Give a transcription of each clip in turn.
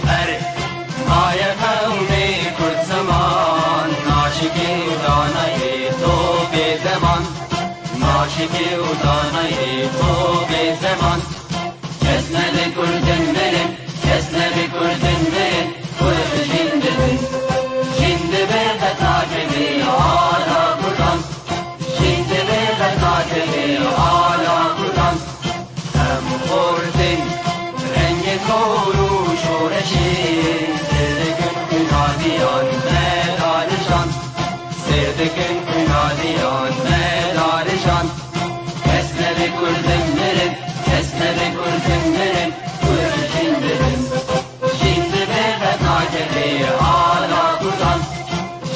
هر مایه قوم کرد زمان عاشقی و دانای تو به زمان عاشقی و دانای تو به زمان کس نبی کردن مرن کس نبی کردن مرن کرد جنده بن جنده به خطا کبی آلا کردان جنده به خطا کبی آلا کردان هم خوردن رنگ زور و شورشی سردکن کنادیان مدارشان سردکن کنادیان مدارشان کس نبی کردن مرن کس نبی کردن مرن کرد جنده بن جنده به خطا کبی آلا کردان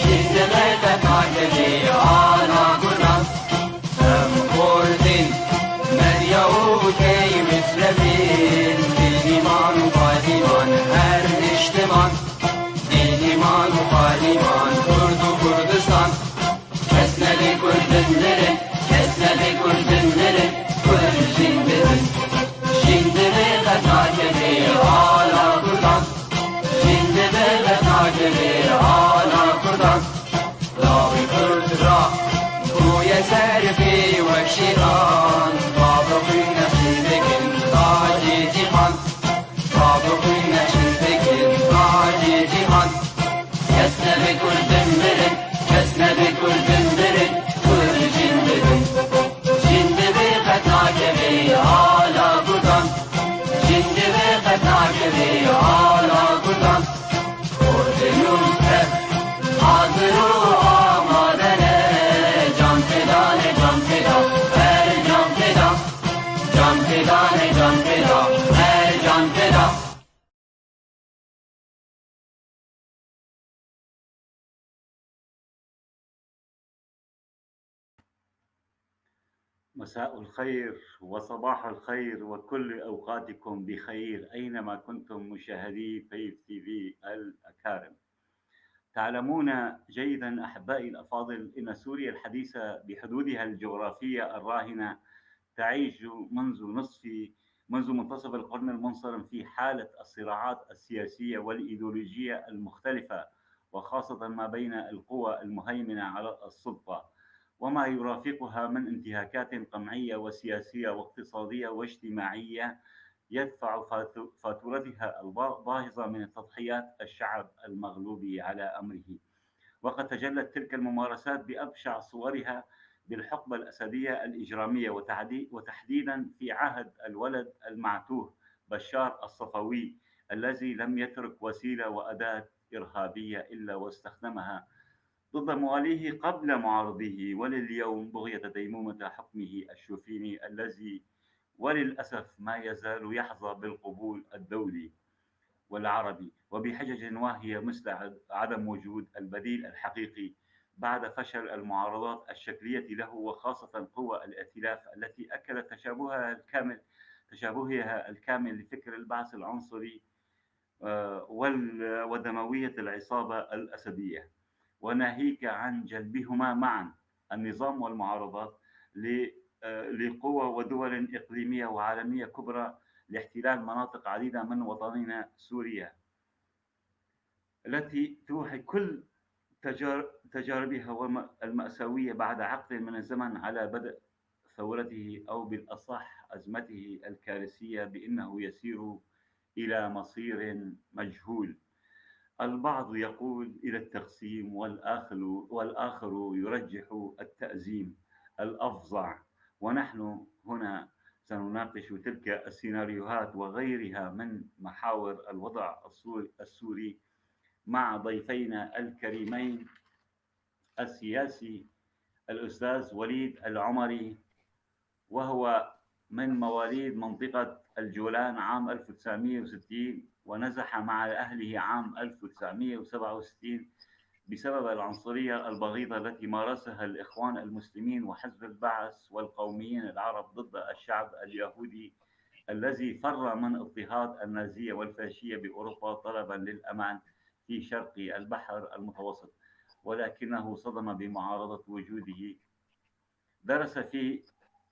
جنده به خطا کبی آلا کردان هم خوردن مریا و کی مصرفین دینیمان و قادیمان هر نشتمان دینیمان و قادیمان کرد و کردستان کس نبی کردن مرن کس نبی کردن مرن کرد جنده بن جنده به خطا کبی آلا کردان جنده به خطا کبی آلا کردان لاوی کرد را بوی سرفی وکشیران بابقی نشیدگن تاجی جیهان بابقی نشیدگن تاجی جیهان کس نبی کردن مرن کس نبی کردن مرن کرد جنده بن جنده به خطا کبی آلا کردان جنده به خطا کبی آلا کردان کردیون تف حاضر و آماده جان فدان جان فدا هر جان فدا جان فدان جان فدا هر جان فدا. مساء الخير وصباح الخير وكل أوقاتكم بخير أينما كنتم مشاهدي بيف تي في الأكارم. تعلمون جيدا أحبائي الأفاضل إن سوريا الحديثة بحدودها الجغرافية الراهنة تعيش منذ منتصف القرن المنصرم في حالة الصراعات السياسية والإيديولوجية المختلفة، وخاصة ما بين القوى المهيمنة على السلطة وما يرافقها من انتهاكات قمعية وسياسية واقتصادية واجتماعية يدفع فاتورتها الباهظة من تضحيات الشعب المغلوب على أمره. وقد تجلت تلك الممارسات بأبشع صورها بالحقبة الأسدية الإجرامية، وتحديدا في عهد الولد المعتوه بشار الصفوي الذي لم يترك وسيلة وأداة إرهابية إلا واستخدمها ضد مواليه قبل معارضيه، ولليوم بغية ديمومة حكمه الشوفيني الذي وللأسف ما يزال يحظى بالقبول الدولي والعربي، وبحجج واهية مثل عدم وجود البديل الحقيقي بعد فشل المعارضات الشكلية له، وخاصة قوى الائتلاف التي أكدت تشابهها الكامل لفكر البعث العنصري ودموية العصابة الأسدية، وناهيك عن جلبهما معا النظام والمعارضات لقوى ودول إقليمية وعالمية كبرى لاحتلال مناطق عديدة من وطننا سوريا التي توحي كل تجاربها المأساوية بعد عقد من الزمن على بدء ثورته، أو بالأصح أزمته الكارثية، بأنه يسير إلى مصير مجهول. البعض يقول إلى التقسيم، والآخر يرجح التأزيم الأفظع، ونحن هنا سنناقش تلك السيناريوهات وغيرها من محاور الوضع السوري مع ضيفينا الكريمين السياسي الأستاذ وليد العمري، وهو من مواليد منطقة الجولان عام 1960، ونزح مع أهله عام 1967 بسبب العنصرية البغيضة التي مارسها الإخوان المسلمين وحزب البعث والقوميين العرب ضد الشعب اليهودي الذي فر من اضطهاد النازية والفاشية بأوروبا طلبا للأمان في شرق البحر المتوسط، ولكنه صدم بمعارضة وجوده. درس في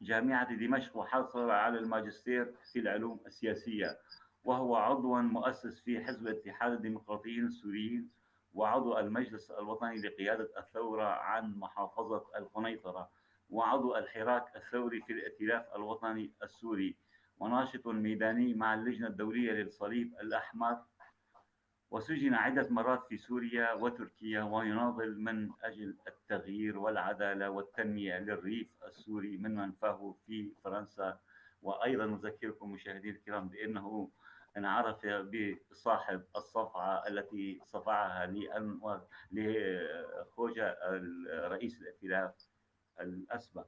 جامعة دمشق وحصل على الماجستير في العلوم السياسية، وهو عضو مؤسس في حزب اتحاد الديمقراطيين السوريين وعضو المجلس الوطني لقيادة الثورة عن محافظة القنيطرة، وعضو الحراك الثوري في الائتلاف الوطني السوري، وناشط ميداني مع اللجنة الدولية للصليب الأحمر، وسجن عدة مرات في سوريا وتركيا، ويناضل من أجل التغيير والعدالة والتنمية للريف السوري من منفاه في فرنسا. وأيضا نذكركم مشاهدي الكرام بأنه انعرف بصاحب الصفعة التي صفعها لخوجة رئيس الائتلاف الأسبق.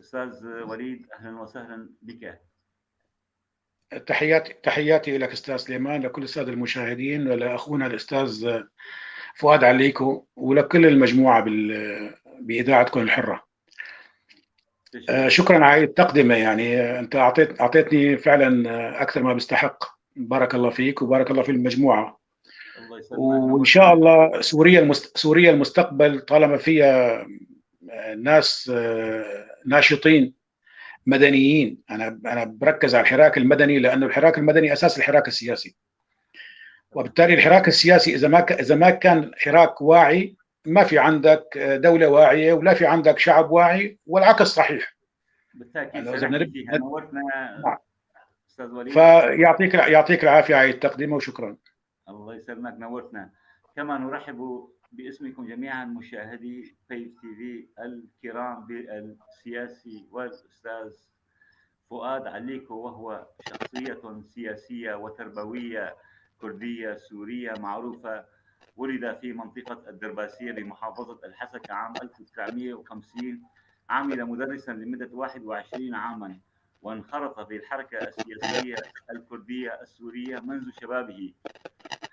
أستاذ وليد، أهلا وسهلا بك. تحياتي لك أستاذ سليمان، لكل السادة المشاهدين، ولأخونا الأستاذ فؤاد عليكو، ولكل المجموعة بإذاعتكم الحرة. شكرا على التقدمة، يعني أنت أعطيتني فعلا أكثر ما بستحق. بارك الله فيك وبارك الله في المجموعة. الله يسلمك. وإن شاء الله سوريا المستقبل طالما فيها ناس ناشطين مدنيين. أنا بركز على الحراك المدني، لأنه الحراك المدني أساس الحراك السياسي، وبالتالي الحراك السياسي إذا ما كان حراك واعي، ما في عندك دولة واعية ولا في عندك شعب واعي، والعكس صحيح. بالتأكيد سنحكي فيها. نورتنا أستاذ وليد. فيعطيك العافية على التقديم وشكرا. الله يسلمك، نورتنا. كما نرحب باسمكم جميعا مشاهدي بيف تي في الكرام بالسياسي والأستاذ فؤاد عليكو، وهو شخصية سياسية وتربوية كردية سورية معروفة، ولد في منطقة الدرباسية بمحافظة الحسكة عام 1950، عمل مدرسا لمدة 21 عاما، وانخرط في الحركة السياسية الكردية السورية منذ شبابه،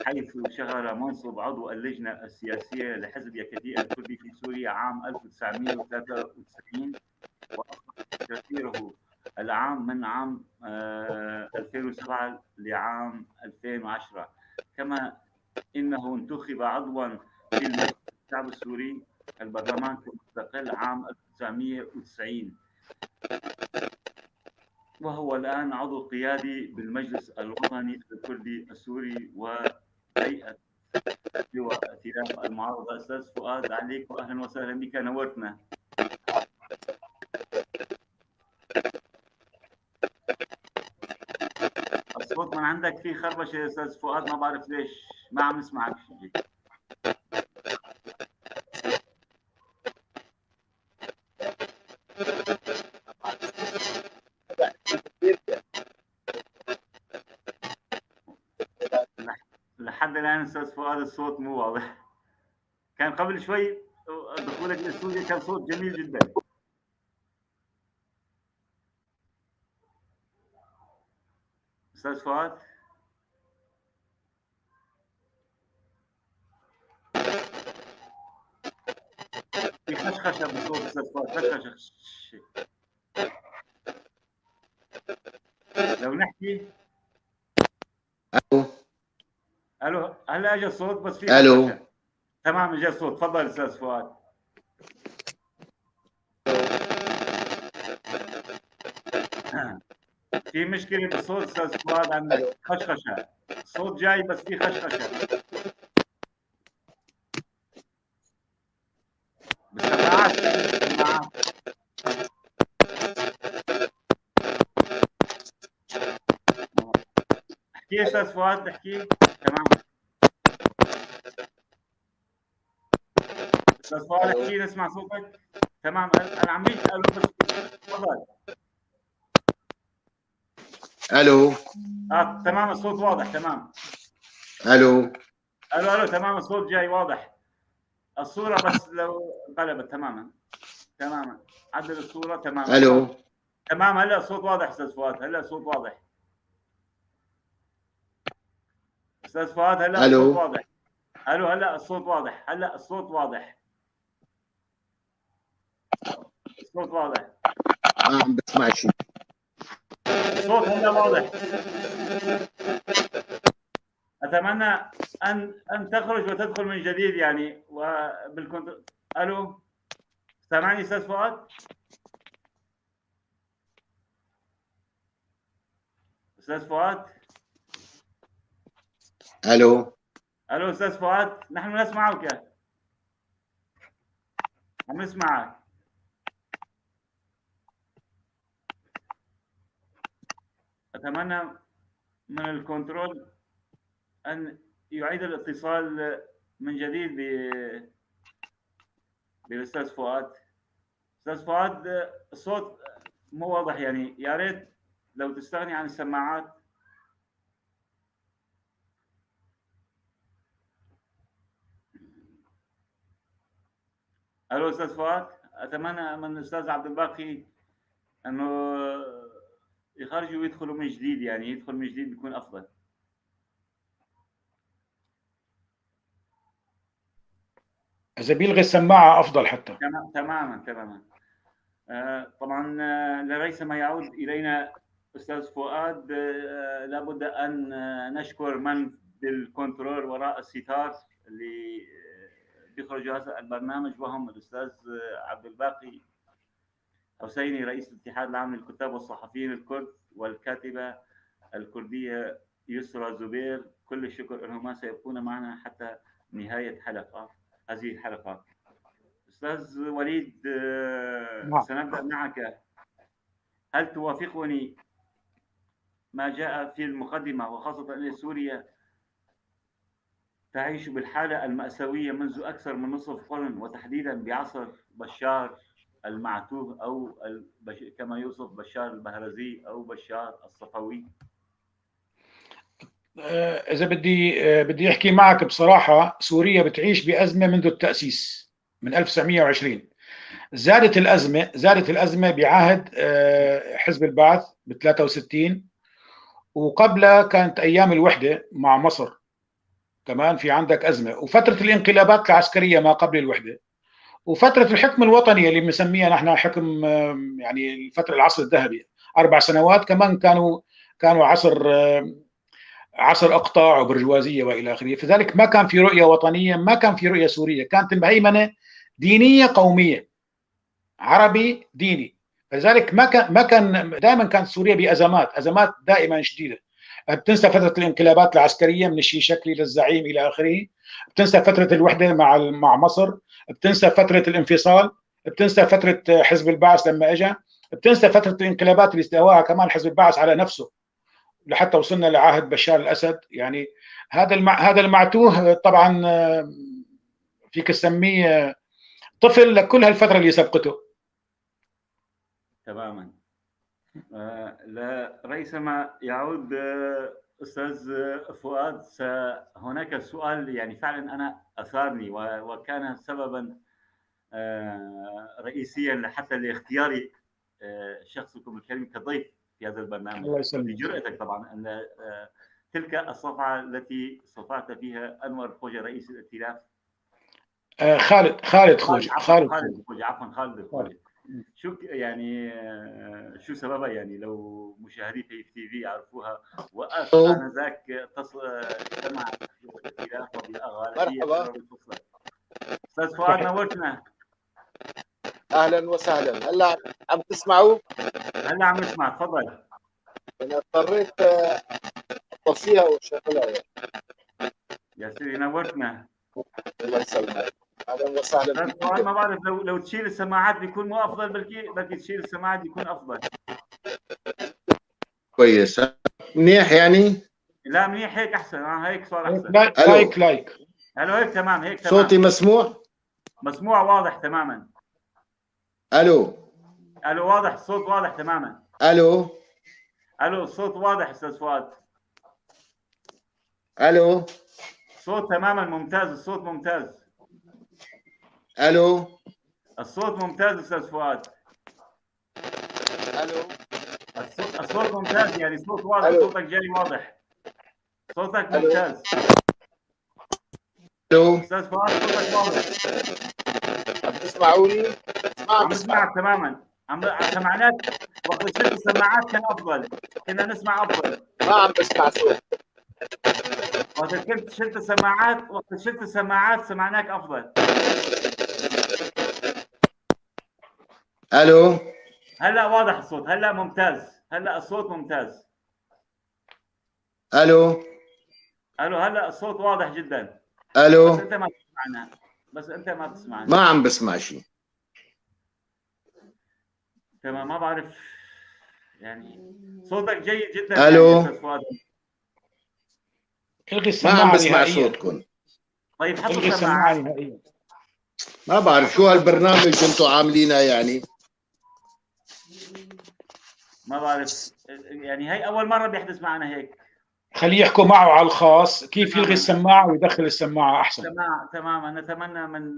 حيث شغل منصب عضو اللجنة السياسية لحزب يكتي الكردي في سوريا عام 1993، وأصبح سكرتيره العام من عام 2007 لعام 2010. كما إنه انتخب عضوا في المجلس الشعب السوري البرلمان المستقل عام 1990، وهو الآن عضو قيادي بالمجلس الوطني الكردي السوري وهيئة لواء ائتلاف المعارضة. أستاذ فؤاد عليك، وأهلا وسهلا بك، نورتنا. الصوت من عندك فيه خربشة يا أستاذ فؤاد، ما بعرف ليش ما عم نسمعك شيء. لحد الآن أستاذ فؤاد الصوت مو واضح. كان قبل شوي دخولك للاستوديو كان صوت جميل جدا. أستاذ فؤاد، في خشخشة بالصوت أستاذ فؤاد، خشخشة. لو نحكي. الو. الو، هلا اجى الصوت بس في الو. تمام اجى الصوت، تفضل استاذ فؤاد. في مشكلة بالصوت استاذ فؤاد، عندك خشخشة، الصوت جاي بس في خشخشة. بالسماعات، بالسماعات. احكي يا استاذ فؤاد، احكي. تمام استاذ فؤاد، احكي نسمع صوتك. تمام، انا عم بيجي. الو، بس تفضل. الو. تمام، الصوت واضح. تمام. الو. الو الو، تمام، الصوت جاي واضح. الصورة بس لو انقلبت. تماما تماما، عدل الصورة. تمام. الو. تمام، هلا الصوت واضح استاذ فؤاد، هلا الصوت واضح استاذ فؤاد، هلا الصوت واضح. الو، هلا الصوت واضح، هلا الصوت واضح، الصوت واضح. ما عم بسمع شيء. الصوت هلا واضح. اتمنى ان تخرج وتدخل من جديد يعني وبالكنت. الو، سامعني استاذ فؤاد؟ استاذ فؤاد. الو. الو استاذ فؤاد، نحن نسمعك، عم نسمعك. اتمنى من الكنترول ان يعيد الاتصال من جديد بالاستاذ فؤاد. استاذ فؤاد، الصوت مو واضح، يعني يا ريت لو تستغني عن السماعات. الو استاذ فؤاد، اتمنى من الاستاذ عبد الباقي انه يخرجوا ويدخلوا من جديد، يعني يدخل من جديد بيكون افضل. اذا بيلغي السماعة افضل حتى. تماما تماما. طبعا لريث ما يعود الينا استاذ فؤاد، لابد ان نشكر من بالكنترول وراء الستار اللي بيخرجوا هذا البرنامج، وهم الاستاذ عبد الباقي حسيني رئيس الاتحاد العام للكتاب والصحفيين الكرد، والكاتبه الكردية يسرى زبير. كل الشكر لهما، سيبقون معنا حتى نهاية هذه الحلقة. استاذ وليد، نعم. سنبدا معك. هل توافقني ما جاء في المقدمة، وخاصة ان سوريا تعيش بالحالة المأساوية منذ اكثر من نصف قرن، وتحديدا بعصر بشار المعتوه، او كما يوصف بشار البهرزي او بشار الصفوي؟ إذا بدي أحكي معك بصراحة، سوريا بتعيش بأزمة منذ التأسيس من 1920. زادت الأزمة بعهد حزب البعث ب 63، وقبلها كانت أيام الوحدة مع مصر كمان في عندك أزمة، وفترة الانقلابات العسكرية ما قبل الوحدة، وفترة الحكم الوطني اللي بنسميها نحن حكم يعني الفترة العصر الذهبي، 4 سنوات كمان كانوا عصر اقطاع وبرجوازيه والى اخره. فذلك ما كان في رؤية وطنية، ما كان في رؤية سورية، كانت المهيمنة دينية قومية، عربي ديني. فلذلك ما كان دائما كانت سوريا بازمات، ازمات دائما شديدة. بتنسى فترة الانقلابات العسكرية من الشيشكلي للزعيم الى اخره، بتنسى فترة الوحدة مع مصر، بتنسى فترة الانفصال، بتنسى فترة حزب البعث لما اجى، بتنسى فترة الانقلابات اللي استواها كمان حزب البعث على نفسه لحتى وصلنا لعهد بشار الاسد. يعني هذا المعتوه طبعا فيك تسميه طفل لكل هالفترة اللي سبقته. تماما. لا ريثما يعود استاذ فؤاد، هناك سؤال يعني فعلا انا اثارني وكان سببا رئيسيا لحتى لاختياري شخصكم الكريم كضيف في هذا البرنامج. الله يسلمك. بجرأتك طبعا ان تلك الصفعه التي صفعت فيها انور خوجه رئيس الائتلاف، خالد خوجه، خالد خوجه، عفوا خالد خوجه. شو يعني شو سببها؟ يعني لو مشاهدي في تي في يعرفوها. وقف انذاك اجتمع الائتلاف وباغالبيه. مرحبا استاذ فؤاد، نورتنا. اهلا وسهلا. هلا عم تسمعوا؟ هلا عم نسمع، تفضل. انا اضطريت اطفيها واشغلها يعني. يا سيدي نورتنا. الله يسلمك. اهلا وسهلا. ما بعرف لو تشيل السماعات بيكون مو افضل، بلكي تشيل السماعات بيكون افضل. كويس، منيح يعني؟ لا منيح هيك احسن، هيك صار احسن. like like. الو هيك تمام، هيك تمام. صوتي مسموع؟ مسموع واضح تماما. الو الو، واضح الصوت، واضح تماما. الو الو، الصوت واضح استاذ فؤاد. الو، الصوت تماما ممتاز، الصوت ممتاز. الو، الصوت ممتاز استاذ فؤاد. الو، الصوت ممتاز، يعني الصوت واضح. ألو. صوتك جاي واضح، صوتك ممتاز. الو استاذ فؤاد، صوتك واضح. عم تسمعوني؟ عم نسمعك تماما. عم سمعناك وقت شلت السماعات كان افضل، كنا نسمع افضل. ما عم بسمع صوت. وقت كنت شلت السماعات، وقت شلت السماعات سمعناك افضل. الو، هلا واضح الصوت، هلا ممتاز، هلا الصوت ممتاز. الو. الو، هلا الصوت واضح جدا. الو. بس انت ما بتسمعنا، بس انت ما بتسمعنا. ما عم بسمع شيء. تمام، ما بعرف يعني صوتك جيد جدا. الو. يعني أستاذ فؤاد. الغي ما السماعة عم بسمع نهائياً. صوتكم. طيب حطوا الغي السماعة السماعات. نهائيا. ما بعرف شو هالبرنامج انتم عاملينه يعني. ما بعرف يعني هي اول مرة بيحدث معنا هيك. خليه يحكوا معه على الخاص كيف يلغي السماعة ويدخل السماعة احسن. تمام تماما، نتمنى من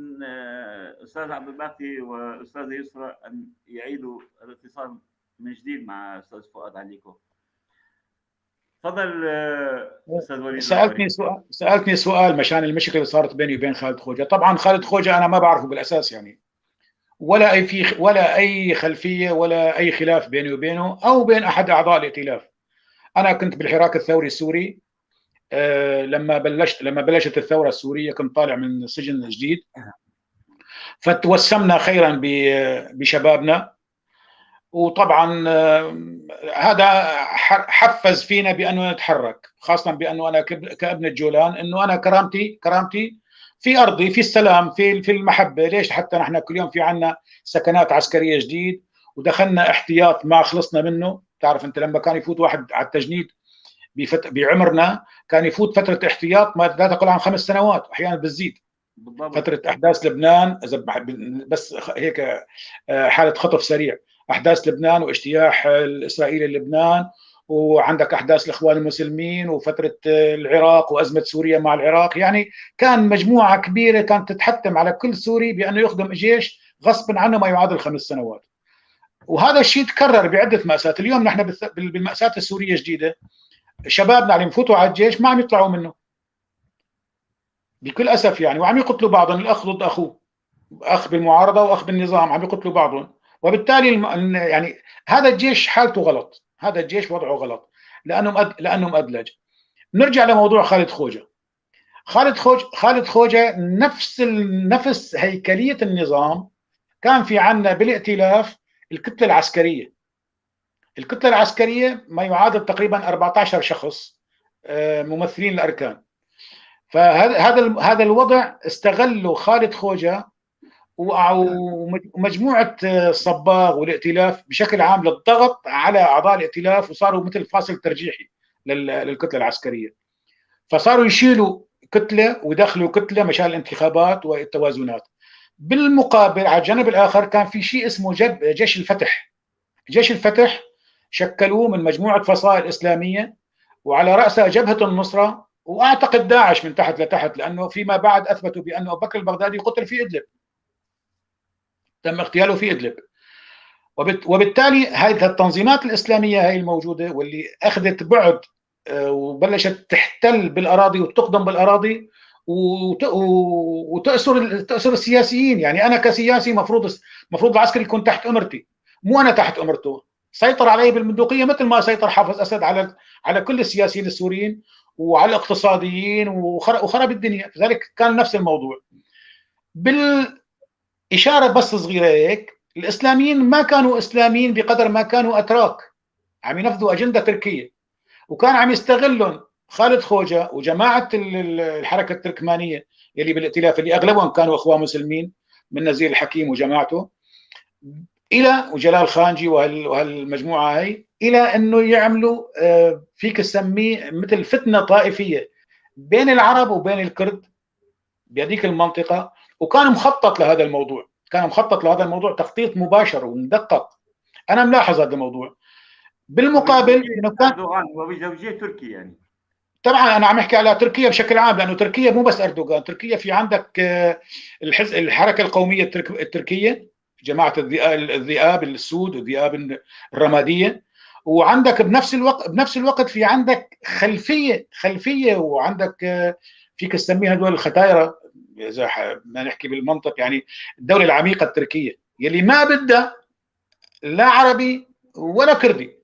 استاذ عبد الباقي واستاذ يسرى ان يعيدوا الاتصال من جديد مع استاذ فؤاد عليكو. تفضل استاذ وليد. سالتني سؤال مشان المشكلة اللي صارت بيني وبين خالد خوجه. طبعا خالد خوجه انا ما بعرفه بالاساس يعني، ولا اي خلفية ولا اي خلاف بيني وبينه او بين احد اعضاء الائتلاف. انا كنت بالحراك الثوري السوري لما بلشت الثورة السورية كنت طالع من سجن جديد، فتوسمنا خيرا بشبابنا، وطبعا هذا حفز فينا بانه نتحرك، خاصة بانه انا كابن الجولان انه انا كرامتي في ارضي، في السلام، في المحبه. ليش حتى نحن كل يوم في عندنا سكنات عسكرية جديد ودخلنا احتياط ما خلصنا منه؟ تعرف انت لما كان يفوت واحد على التجنيد بعمرنا كان يفوت فترة احتياط ما لا تقل عن 5 سنوات، احيانا بتزيد. فترة احداث لبنان، اذا بس هيك حاله خطف سريع، احداث لبنان واجتياح الاسرائيلي للبنان، وعندك احداث الاخوان المسلمين، وفترة العراق، وازمة سوريا مع العراق، يعني كان مجموعة كبيرة كانت تتحتم على كل سوري بانه يخدم جيش غصبا عنه ما يعادل 5 سنوات. وهذا الشيء تكرر بعده ماساه. اليوم نحن بالماساه السورية الجديدة شبابنا اللي يفوتوا على الجيش ما عم يطلعوا منه بكل اسف يعني، وعم يقتلوا بعضهم، الاخ ضد اخوه، اخ بالمعارضه واخ بالنظام عم يقتلوا بعضهم. وبالتالي يعني هذا الجيش حالته غلط، هذا الجيش وضعه غلط لانه مأدلج. نرجع لموضوع خالد خوجه. خالد خوجه نفس هيكلية النظام. كان في عندنا بالائتلاف الكتلة العسكريه، الكتلة العسكرية ما يعادل تقريبا 14 شخص ممثلين الاركان. فهذا هذا الوضع استغلوا خالد خوجه ومجموعة صباغ والائتلاف بشكل عام للضغط على اعضاء الائتلاف، وصاروا مثل فاصل ترجيحي للكتله العسكريه، فصاروا يشيلوا كتلة ويدخلوا كتلة مشان الانتخابات والتوازنات. بالمقابل على الجانب الاخر كان في شيء اسمه جيش الفتح. جيش الفتح شكلوه من مجموعة فصائل اسلامية وعلى راسها جبهة النصرة واعتقد داعش من تحت لتحت، لانه فيما بعد اثبتوا بانه ابو بكر البغدادي قتل في ادلب، تم اغتياله في ادلب. وبالتالي هذه التنظيمات الاسلامية هي الموجودة واللي اخذت بعد وبلشت تحتل بالاراضي وتقدم بالاراضي وتأسر تأسر السياسيين. يعني انا كسياسي مفروض العسكري يكون تحت امرتي، مو انا تحت امرته. سيطر علي بالبندقيه مثل ما سيطر حافظ اسد على كل السياسيين السوريين وعلى الاقتصاديين وخرب الدنيا. لذلك كان نفس الموضوع. بالاشارة بس صغيرة هيك، الاسلاميين ما كانوا اسلاميين بقدر ما كانوا اتراك عم ينفذوا اجندة تركيه، وكان عم يستغلهم خالد خوجه وجماعه الحركة التركمانيه اللي بالائتلاف، اللي اغلبهم كانوا اخوان مسلمين من نزيل الحكيم وجماعته الى وجلال خانجي وهالمجموعه هي، الى انه يعملوا فيك تسميه مثل فتنة طائفية بين العرب وبين الكرد بهذيك المنطقه. وكان مخطط لهذا الموضوع، كان مخطط لهذا الموضوع تخطيط مباشر ومدقق. انا ملاحظ هذا الموضوع. بالمقابل انه كان اردوغان وبزوجيه تركي يعني. طبعا انا عم احكي على تركيا بشكل عام، لانه تركيا مو بس اردوغان. تركيا في عندك الحزب الحركة القومية التركيه، جماعة الذئاب السود والذئاب الرماديه، وعندك بنفس الوقت في عندك خلفيه، وعندك فيك تسميها دول الختايره اذا ما نحكي بالمنطق، يعني الدولة العميقة التركية يلي ما بدها لا عربي ولا كردي،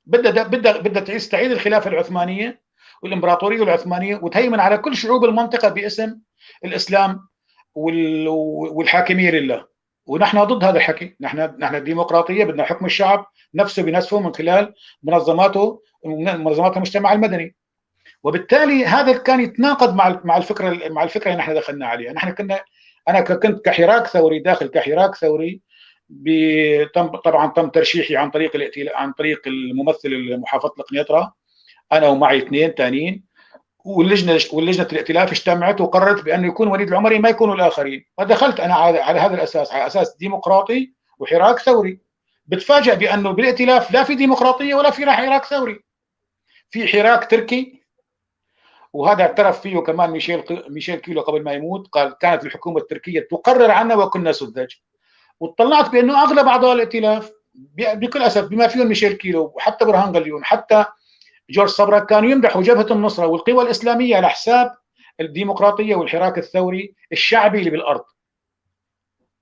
بدها تستعيد الخلافة العثمانية والامبراطوريه العثمانية وتهيمن على كل شعوب المنطقة باسم الاسلام والحاكميه لله. ونحن ضد هذا الحكي. نحن الديمقراطية بدنا حكم الشعب نفسه بنفسه من خلال منظماته، منظمات المجتمع المدني. وبالتالي هذا كان يتناقض مع الفكرة اللي نحن دخلنا عليها. نحن كنا، انا كنت كحراك ثوري داخل كحراك ثوري، طبعا تم ترشيحي عن طريق عن طريق الممثل محافظة القنيطره، انا ومعي 2 ثانيين، واللجنة الائتلاف اجتمعت وقررت بانه يكون وليد العمري ما يكونوا الاخرين. فدخلت انا على هذا الاساس، على اساس ديمقراطي وحراك ثوري. بتفاجأ بانه بالائتلاف لا في ديمقراطية ولا في حراك ثوري، في حراك تركي، وهذا اعترف فيه كمان ميشيل كيلو قبل ما يموت، قال كانت الحكومة التركية تقرر عنا وكنا سذج. وطلعت بانه اغلب اعضاء الائتلاف بكل اسف بما فيهم ميشيل كيلو وحتى برهان غليون حتى جورج صبرا كانوا يمدحوا جبهة النصرة والقوى الاسلامية على حساب الديمقراطية والحراك الثوري الشعبي اللي بالارض.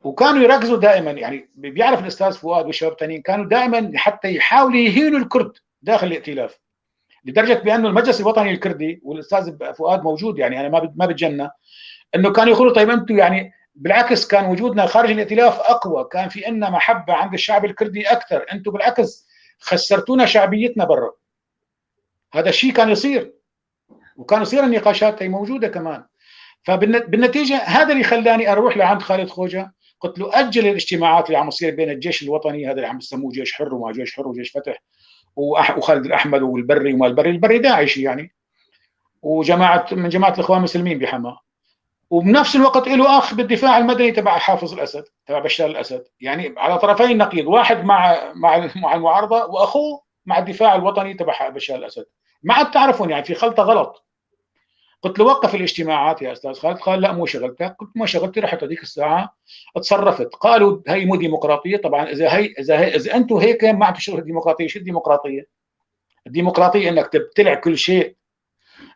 وكانوا يركزوا دائما، يعني بيعرف الاستاذ فؤاد والشباب الثانيين، كانوا دائما حتى يحاولوا يهينوا الكرد داخل الائتلاف، لدرجة بانه المجلس الوطني الكردي والاستاذ فؤاد موجود، يعني انا ما بتجنى انه كانوا يقولوا طيب انتم يعني بالعكس كان وجودنا خارج الائتلاف اقوى، كان في عندنا محبة عند الشعب الكردي اكثر، انتم بالعكس خسرتونا شعبيتنا برا. هذا الشيء كان يصير، وكان يصير النقاشات هي موجودة كمان. فبالنتيجه هذا اللي خلاني اروح لعند خالد خوجه، قلت له اجل الاجتماعات اللي عم تصير بين الجيش الوطني، هذا اللي عم يسموه جيش حر وما جيش حر وجيش فتح، وخالد الاحمد والبري وما البري، البري داعشي يعني، وجماعه من جماعة الاخوان المسلمين بحما، وبنفس الوقت له اخ بالدفاع المدني تبع حافظ الاسد، تبع بشار الاسد، يعني على طرفين النقيض، واحد مع المعارضة واخوه مع الدفاع الوطني تبع بشار الاسد. ما عاد تعرفون يعني في خلطه غلط. قلت له وقف الاجتماعات يا استاذ خالد، قال لا مو شغلتك. قلت ما شغلتي، رحت هذيك الساعة تصرفت. قالوا هي مو ديمقراطية. طبعا اذا انتم هيك ما عم تشتغلوا ديمقراطية، شو الديمقراطية؟ الديمقراطية انك تبتلع كل شيء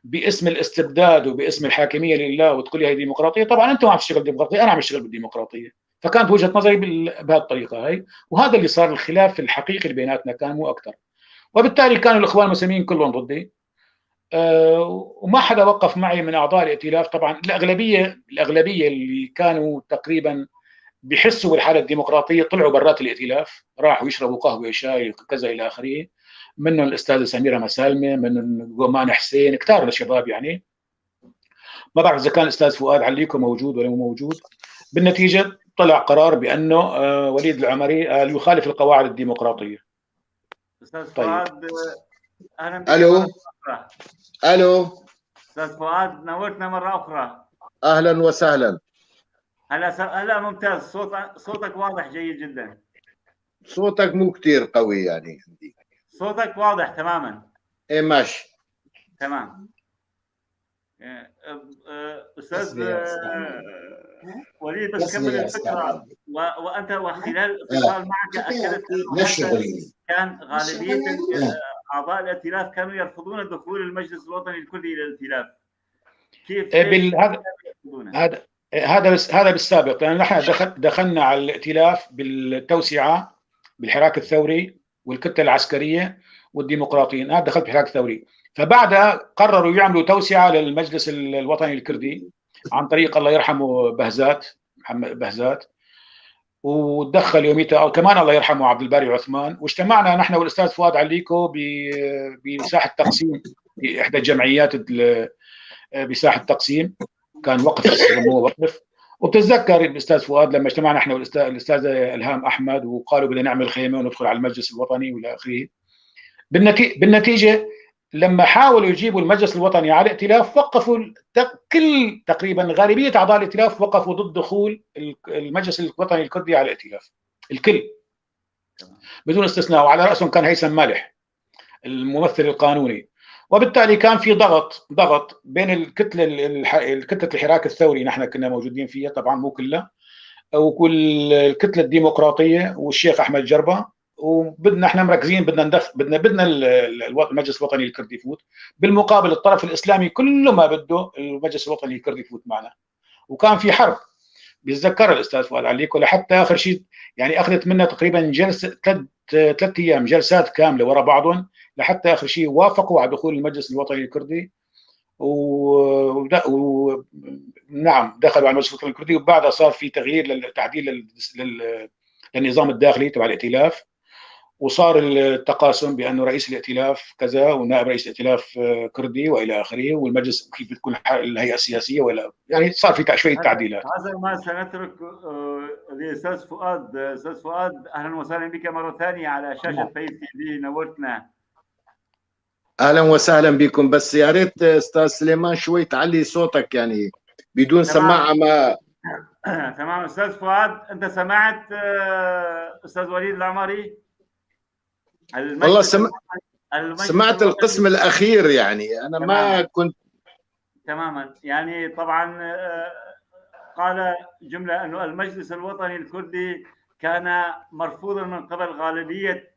باسم الاستبداد وباسم الحاكمية لله وتقول لي هي ديمقراطية. طبعا انتم ما عم تشتغلوا ديمقراطية، انا عم اشتغل بالديمقراطية. فكانت وجهه نظري بهالطريقة هي، وهذا اللي صار الخلاف الحقيقي اللي بيناتنا كان مو اكثر. وبالتالي كانوا الاخوان المسلمين كلهم ضدي، وما حدا وقف معي من اعضاء الائتلاف. طبعا الاغلبية اللي كانوا تقريبا بيحسوا بالحالة الديمقراطية طلعوا برات الائتلاف، راحوا يشربوا قهوة شاي كذا الى اخره، منهم الاستاذة سميرة مسالمه، منهم جومان حسين، كثار الشباب يعني. ما بعرف اذا كان الاستاذ فؤاد عليكم موجود ولا مو موجود. بالنتيجة طلع قرار بانه وليد العمري يخالف القواعد الديمقراطية. استاذ فؤاد، اهلا بك. الو الو استاذ فؤاد، نورتنا مرة اخرى. اهلا وسهلا. هلا ممتاز، صوتك واضح جيد جدا. صوتك مو كثير قوي يعني عندي. صوتك واضح تماما. ايه ماشي تمام. استاذ وليد بس كمل الفكرة، وانت وخلال الاتصال معك اكدت انه كان غالبية اعضاء الائتلاف كانوا يرفضون دخول المجلس الوطني الكردي الى الائتلاف. كيف هذا بالسابق، لان نحن دخلنا على الائتلاف بالتوسعه بالحراك الثوري والكتله العسكرية والديمقراطيين، انا دخلت بالحراك الثوري، فبعدها قرروا يعملوا توسعه للمجلس الوطني الكردي عن طريق الله يرحمه بهزات، محمد بهزات، ودخل يوميتها او كمان الله يرحمه عبد الباري عثمان، واجتمعنا نحن والاستاذ فؤاد عليكو بساحة تقسيم في احدى الجمعيات بساحة تقسيم، كان وقف هو وقف. وبتتذكر الاستاذ فؤاد لما اجتمعنا احنا والاستاذه الهام احمد وقالوا بدنا نعمل خيمة وندخل على المجلس الوطني والى اخره. بالنتيجة لما حاولوا يجيبوا المجلس الوطني على الائتلاف وقفوا كل تقريبا غالبية اعضاء الائتلاف وقفوا ضد دخول المجلس الوطني الكردي على الائتلاف، الكل بدون استثناء، وعلى راسهم كان هيثم مالح الممثل القانوني. وبالتالي كان في ضغط بين الكتلة الكتلة الحراك الثوري نحن كنا موجودين فيها طبعا مو كلها، وكل الكتلة الديمقراطية والشيخ احمد جربه، وبدنا احنا مركزين بدنا ندخل بدنا المجلس الوطني الكردي يفوت. بالمقابل الطرف الاسلامي كله ما بده المجلس الوطني الكردي يفوت معنا، وكان في حرب بيتذكرها الاستاذ فؤاد عليكو لحتى اخر شيء، يعني اخذت منا تقريبا جلسه 3 ايام جلسات كاملة ورا بعضهم لحتى اخر شيء وافقوا على دخول المجلس الوطني الكردي. ونعم دخلوا على المجلس الوطني الكردي، وبعدها صار في تغيير للتعديل للنظام الداخلي تبع الائتلاف، وصار التقاسم بانه رئيس الائتلاف كذا ونائب رئيس الائتلاف كردي والى اخره، والمجلس كيف بتكون الهيئة السياسية ولا يعني صار في شوية تعديلات. هذا ما سنترك لاستاذ فؤاد. استاذ فؤاد، اهلا وسهلا بك مرة ثانية على شاشة بيف تي في، نورتنا. اهلا وسهلا بكم، بس يا ريت استاذ سليمان شوي تعلي صوتك يعني بدون سماعه ما. تمام. استاذ فؤاد، انت سمعت استاذ وليد العمري؟ والله سمعت القسم الاخير، يعني انا ما كنت تماما. يعني طبعا قال جملة انه المجلس الوطني الكردي كان مرفوضا من قبل غالبية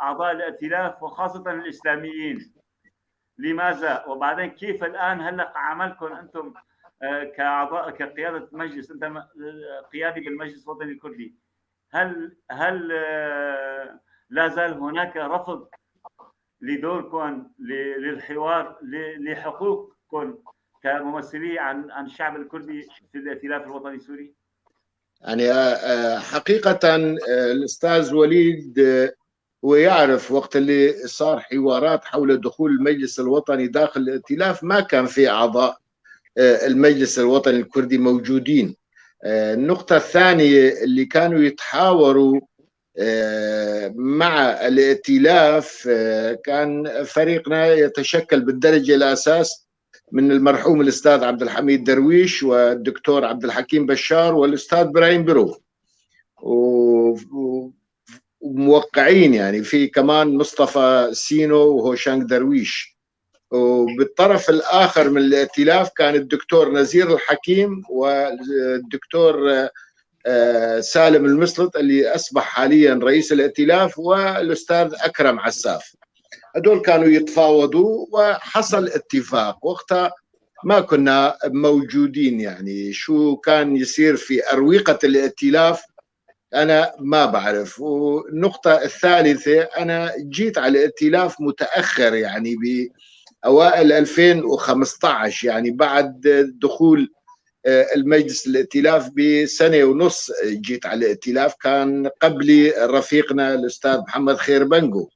اعضاء الائتلاف وخاصة الاسلاميين، لماذا؟ وبعدين كيف الان هلا عملكم انتم كاعضاء كقياده مجلس، انت قيادي بالمجلس الوطني الكردي، هل لا زال هناك رفض لدوركم للحوار لحقوقكم كممثلي عن الشعب الكردي في الائتلاف الوطني السوري؟ يعني حقيقة الأستاذ وليد هو يعرف وقت اللي صار حوارات حول دخول المجلس الوطني داخل الائتلاف ما كان في أعضاء المجلس الوطني الكردي موجودين. النقطة الثانية اللي كانوا يتحاوروا مع الائتلاف كان فريقنا يتشكل بالدرجة الأساس من المرحوم الأستاذ عبد الحميد درويش والدكتور عبد الحكيم بشار والأستاذ إبراهيم برو، وموقعين يعني في كمان مصطفى سينو وهوشانك درويش. وبالطرف الآخر من الائتلاف كان الدكتور نزير الحكيم والدكتور سالم المسلط اللي أصبح حاليا رئيس الائتلاف، والأستاذ أكرم عساف. هدول كانوا يتفاوضوا وحصل اتفاق. وقتها ما كنا موجودين، يعني شو كان يصير في أروقة الائتلاف أنا ما بعرف. والنقطة الثالثة، أنا جيت على الائتلاف متأخر، يعني بأوائل 2015، يعني بعد دخول المجلس الائتلاف بسنة ونص جيت على الائتلاف. كان قبلي رفيقنا الأستاذ محمد خير بنجو،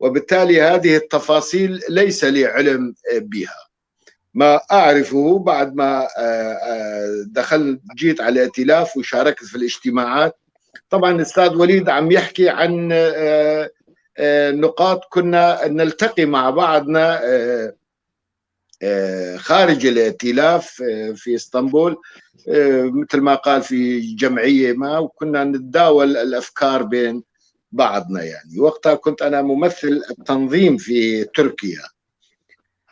وبالتالي هذه التفاصيل ليس لي علم بها. ما أعرفه بعد ما دخلت جيت على الائتلاف وشاركت في الاجتماعات. طبعا الأستاذ وليد عم يحكي عن نقاط كنا نلتقي مع بعضنا خارج الائتلاف في اسطنبول، مثل ما قال في جمعية ما، وكنا نتداول الأفكار بين بعضنا. يعني وقتها كنت أنا ممثل التنظيم في تركيا،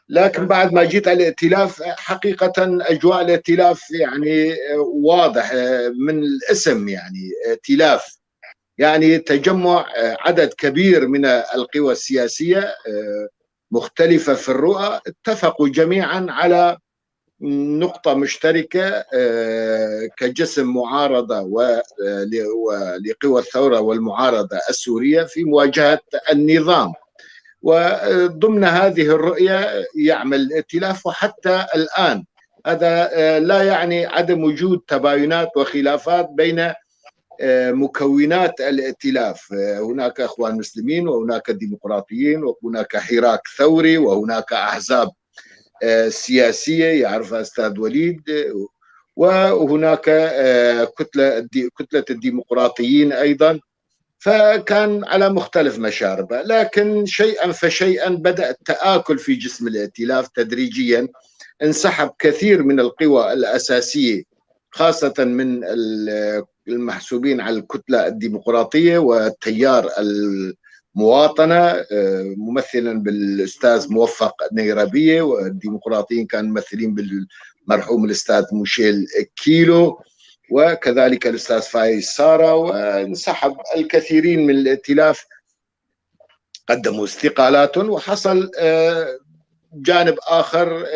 لكن بعد ما جيت على الائتلاف حقيقة أجواء الائتلاف يعني واضح من الاسم، يعني ائتلاف يعني تجمع عدد كبير من القوى السياسية مختلفة في الرؤى، اتفقوا جميعا على نقطة مشتركة كجسم معارضة ولقوى الثورة والمعارضة السورية في مواجهة النظام. وضمن هذه الرؤية يعمل الائتلاف وحتى الآن. هذا لا يعني عدم وجود تباينات وخلافات بين مكونات الائتلاف، هناك أخوان مسلمين وهناك ديمقراطيين وهناك حراك ثوري وهناك أحزاب سياسية يعرفها أستاذ وليد، وهناك كتلة الديمقراطيين أيضا. فكان على مختلف مشاربه، لكن شيئا فشيئا بدأ التآكل في جسم الائتلاف تدريجيا. انسحب كثير من القوى الأساسية، خاصة من المحسوبين على الكتلة الديمقراطية والتيار المواطنة، ممثلا بالأستاذ موفق نيرابية، والديمقراطيين كانوا ممثلين بالمرحوم الأستاذ موشيل كيلو، وكذلك الأستاذ فايز سارة. وانسحب الكثيرين من الائتلاف، قدموا استقالات، وحصل جانب آخر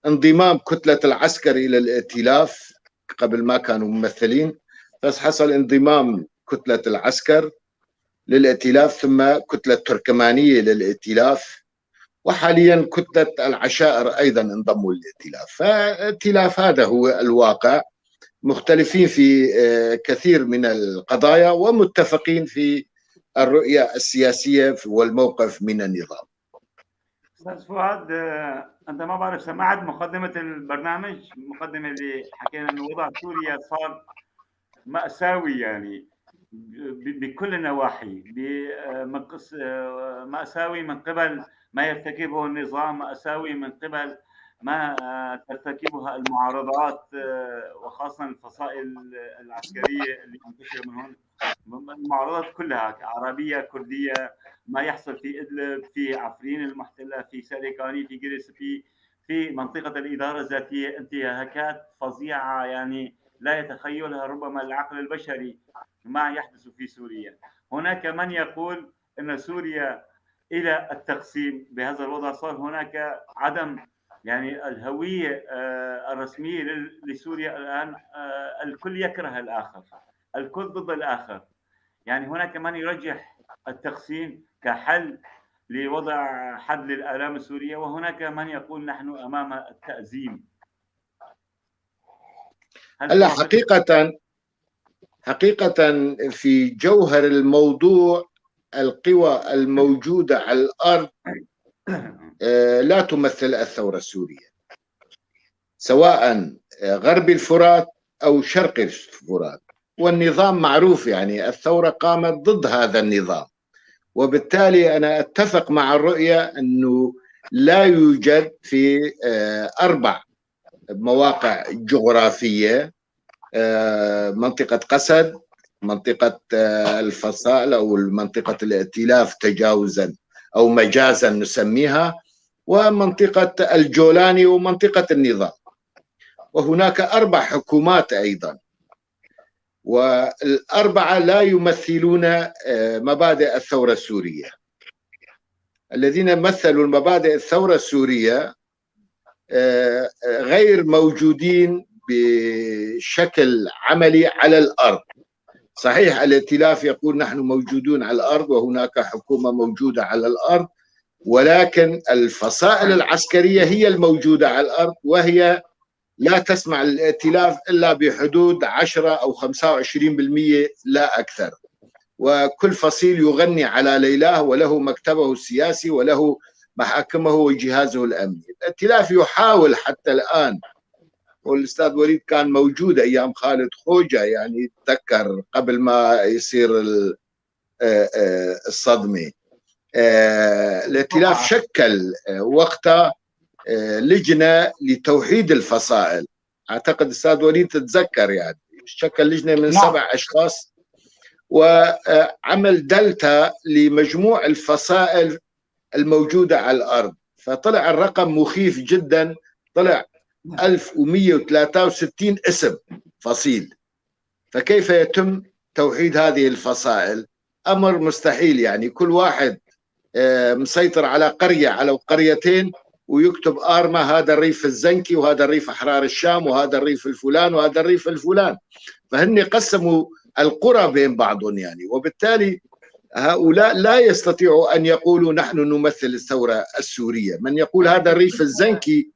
انضمام كتلة العسكر إلى الائتلاف. قبل ما كانوا ممثلين، بس حصل انضمام كتلة العسكر للائتلاف، ثم كتلة التركمانية للائتلاف، وحاليا كتلة العشائر أيضا انضموا للائتلاف. فائتلاف هذا هو الواقع، مختلفين في كثير من القضايا ومتفقين في الرؤية السياسية والموقف من النظام. أستاذ فؤاد، أنت ما بعرف سمعت مقدمة البرنامج، المقدمة اللي حكينا أنه وضع سوريا صار مأساوي، يعني بكل النواحي، مأساوي من قبل ما يرتكبه النظام، مأساوي من قبل ما ترتكبها المعارضات، وخاصة الفصائل العسكرية اللي منتشرة من هون، المعارضات كلها عربية كردية، ما يحصل في إدلب، في عفرين المحتلة، في ساريكاني، في جريسبي، في منطقة الإدارة الذاتية، انتهاكات فظيعة يعني لا يتخيلها ربما العقل البشري ما يحدث في سوريا. هناك من يقول أن سوريا إلى التقسيم بهذا الوضع، صار هناك عدم يعني الهوية الرسمية لسوريا الآن، الكل يكره الآخر، الكل ضد الآخر. يعني هناك من يرجح التقسيم كحل لوضع حد للآلام السورية، وهناك من يقول نحن أمام التأزيم. هلا حقيقة في جوهر الموضوع القوى الموجودة على الأرض لا تمثل الثورة السورية، سواء غرب الفرات أو شرق الفرات، والنظام معروف، يعني الثورة قامت ضد هذا النظام، وبالتالي أنا أتفق مع الرؤية أنه لا يوجد في 4 مواقع جغرافية، منطقة قسد، منطقة الفصائل أو منطقة الائتلاف تجاوزا أو مجازا نسميها، ومنطقة الجولاني ومنطقة النظام، وهناك 4 حكومات أيضا، والأربعة لا يمثلون مبادئ الثورة السورية. الذين مثلوا المبادئ الثورة السورية غير موجودين بشكل عملي على الأرض. صحيح الائتلاف يقول نحن موجودون على الأرض وهناك حكومة موجودة على الأرض، ولكن الفصائل العسكرية هي الموجودة على الأرض، وهي لا تسمع الائتلاف إلا بحدود 10 أو 25% لا أكثر، وكل فصيل يغني على ليلاه وله مكتبه السياسي وله محاكمه وجهازه الأمني. الائتلاف يحاول حتى الآن، والأستاذ وليد كان موجود أيام خالد خوجة، يعني تذكر قبل ما يصير الصدمة، الائتلاف شكل وقتها لجنة لتوحيد الفصائل، أعتقد الأستاذ وليد تتذكر، يعني شكل لجنة من 7 أشخاص وعمل دلتا لمجموع الفصائل الموجودة على الأرض، فطلع الرقم مخيف جدا، طلع 1163 اسم فصيل. فكيف يتم توحيد هذه الفصائل؟ أمر مستحيل، يعني كل واحد مسيطر على قرية على قريتين ويكتب آرما، هذا الريف الزنكي وهذا الريف أحرار الشام وهذا الريف الفلان وهذا الريف الفلان، فهن قسموا القرى بين بعضهم يعني، وبالتالي هؤلاء لا يستطيعوا أن يقولوا نحن نمثل الثورة السورية. من يقول هذا الريف الزنكي